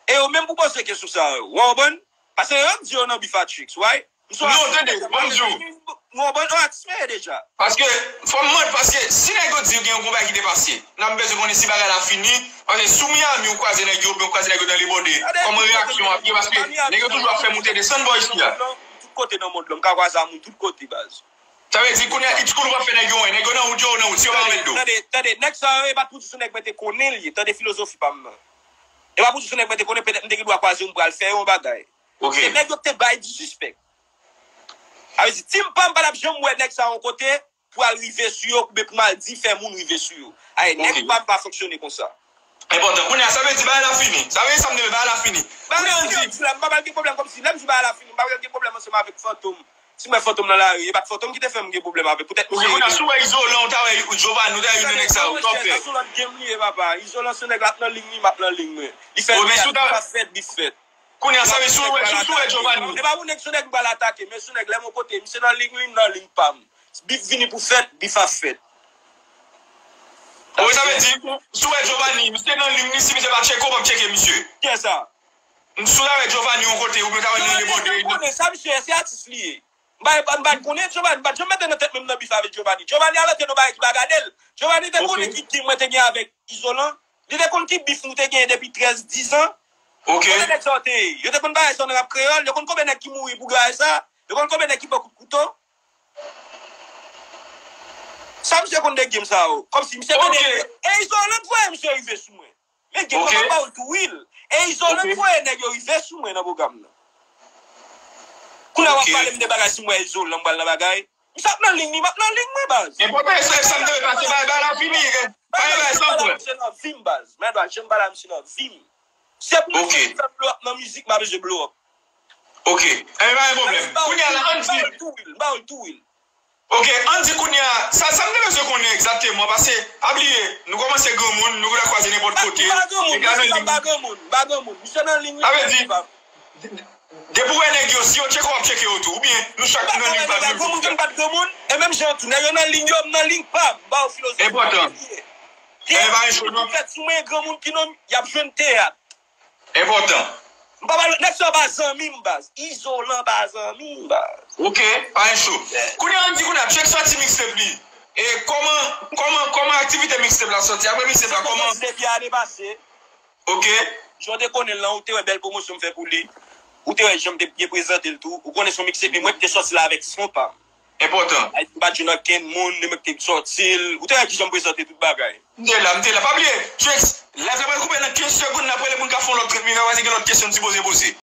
E yo menm pou poze kesyon sa yo. Ou konprann? Paske yo di yo nan bif a Trix, right? Non, tande, ban m di w. Ou konprann? Yon atis mwen ye deja. Paske, fò m mande, paske si nèg yo di gen yon bagay ki te pase, n ap bezwen konnen si bagay la fini, paske si w Miami, ou kwaze nèg yo, oubyen ou kwaze nèg yo nan le bòde, kòman reyaksyon w ap ye? Paske nèg yo toujou ap fè moute desann bò isi a. Tout kote nan mond lan, m ka kwaze a moun tout kote, baz. Sa vle di, kounye a, it's cool w ap fè nèg yo, nèg yo nan wout yo, yo nan wout, si yo pa remèt do. Tande, tande, nèg sa yo, e pa t pou di se nèg mwen te konnen l ye, tande filozofi pa m nan. E pa pou di se nèg mwen te konnen, petèt m te gen dwa kwaze yo, m pral fè yo yon bagay. Ok. Se nèg yo ki te bay disrespect. Sa vle di, team pa m pa t ap janm wè nèg sa yon kote pou al rive sou yo, oubyen pou m al di fè moun rive sou yo. Ay, nèg pa m pa fonksyone konsa. Enpòtan. Kounye a, sa vle di bagay la fini. Sa vle di sa m te vle, bagay la fini. Kounye a, Andy. M pa pral gen pwoblèm kòmsi, lè m di bagay la fini, m pa pral gen pwoblèm ansanm avèk Fantom. Si m wè Fantom nan lari, e pa t Fantom ki te fè m gen pwoblèm avè, poutèt misye. Ok, kounye a, si w wè Izolan, ou ta wè Jovan, ou ta wè youn nan nèg sa yo, sa w fè? Sa se yon lòt game li ye, papa. Izolan se nèg la ap nan liy li, m ap nan liy mwen. Li fè bif fèt, bif fèt. Kounye a, sa vle, si w wè, si w wè Giovanni. E pa pou nèg, se nèg m pral atake, men se nèg lè m yon kote, misye nan liy li, m nan liy pa m. Bif vini pou fèt, bif ap fèt. Ou sa vle di, si w wè Giovanni, misye nan liy li, si misye pa tcheke w, p ap tcheke misye. Kiyès sa? Si w ta wè Giovanni yon kote, oubyen w ta wè l nan le bòde. Giovanni, m konnen sa misye ye, se atis li ye. M pa, m pa konnen Giovanni, m pa t janm mete nan tèt mwen m nan bif avèk Giovanni. Giovanni al antre nan bagay ki pa gade l. Giovanni te konnen ki, ki mwen te gen avèk Izolan. Li te konn ki bif nou te genyen depi trèz, diz an. Ok. Kote nèg sa yo te ye? Yo te konn bagay sa yo nan rap kreyòl. Yo konn konbyen nèg ki mouri pou bagay sa. Yo konn konbyen nèg ki pran kout kouto. Sa misye konn de game sa yo. Kòmsi misye tande. E Izolan voye misye rive sou mwen. Men gen kòman ba w tou wil. E Izolan voye nèg yo rive sou mwen nan pwogram nan. Kounye a w ap pale m de bagay si m wè Izolan m pral nan bagay. Misye ap nan liy li, m ap nan liy mwen, baz. Enpòtan, e sa, sa m te vle pase, bay, bay la fini. Pa gen bagay san frè. Misye nan vi m, baz. Mwen pa janm pale a misye nan vi m. Se pou misye fè blow up nan mizik, m pa bezwen blow up. Ok. Enben, pa gen pwoblèm. Kounye a la, Andy. M ba w l tou wil, m ba w l tou wil. Ok, Andy, kounye a, sa, sa m te bezwen konnen egzakteman, paske, pa bliye, nou kòmanse granmoun, nou gentan kwaze nenpòt kote. M pa granmoun, m pa granmoun, m pa granmoun. Misye nan liy li, sa vle di, depi w wè nèg yo, si yo tcheke w, w ap tcheke yo tou, oubyen nou chak nou nan liy pa nou. Granmoun, granmoun, pa t granmoun, e menm jan tou, nèg yo nan liy yo, m nan liy pa m, m ba w filozofi. Enpòtan. Enben, pa gen cho, non. Fèt sou mwen, granmoun ki nonm, y ap jwenn teyat. Enpòtan. M pa pale, nèg sa pa zanmi m, baz. Izolan pa zanmi m, baz. Ok, pa gen cho. Kounye a, Andy, kounye a, Trix sòti mixtape li. E kòman, kòman, kòman aktivite mixtape la sòti? Apre mixtape la, kòman? Mixtape li ane pase. Ok. Jan w te konnen l lan, ou te wè bèl pwomosyon m fè pou li. Ou te wè jan m te byen prezante l tou. Ou konnen se yon mixtape, mwen ki te sòti l avèk son pa m. Enpòtan. Ayiti m pa t jwenn ankenn moun, li menm ki te sòti l. Ou te wè kijan m prezante tout bagay. M te la, m te la. Pa bliye, Trix, live la pral koupe nan kenz segonn, n ap rele moun k ap fè yon lòt trant minit, apre sa gen lòt kesyon n sipoze poze.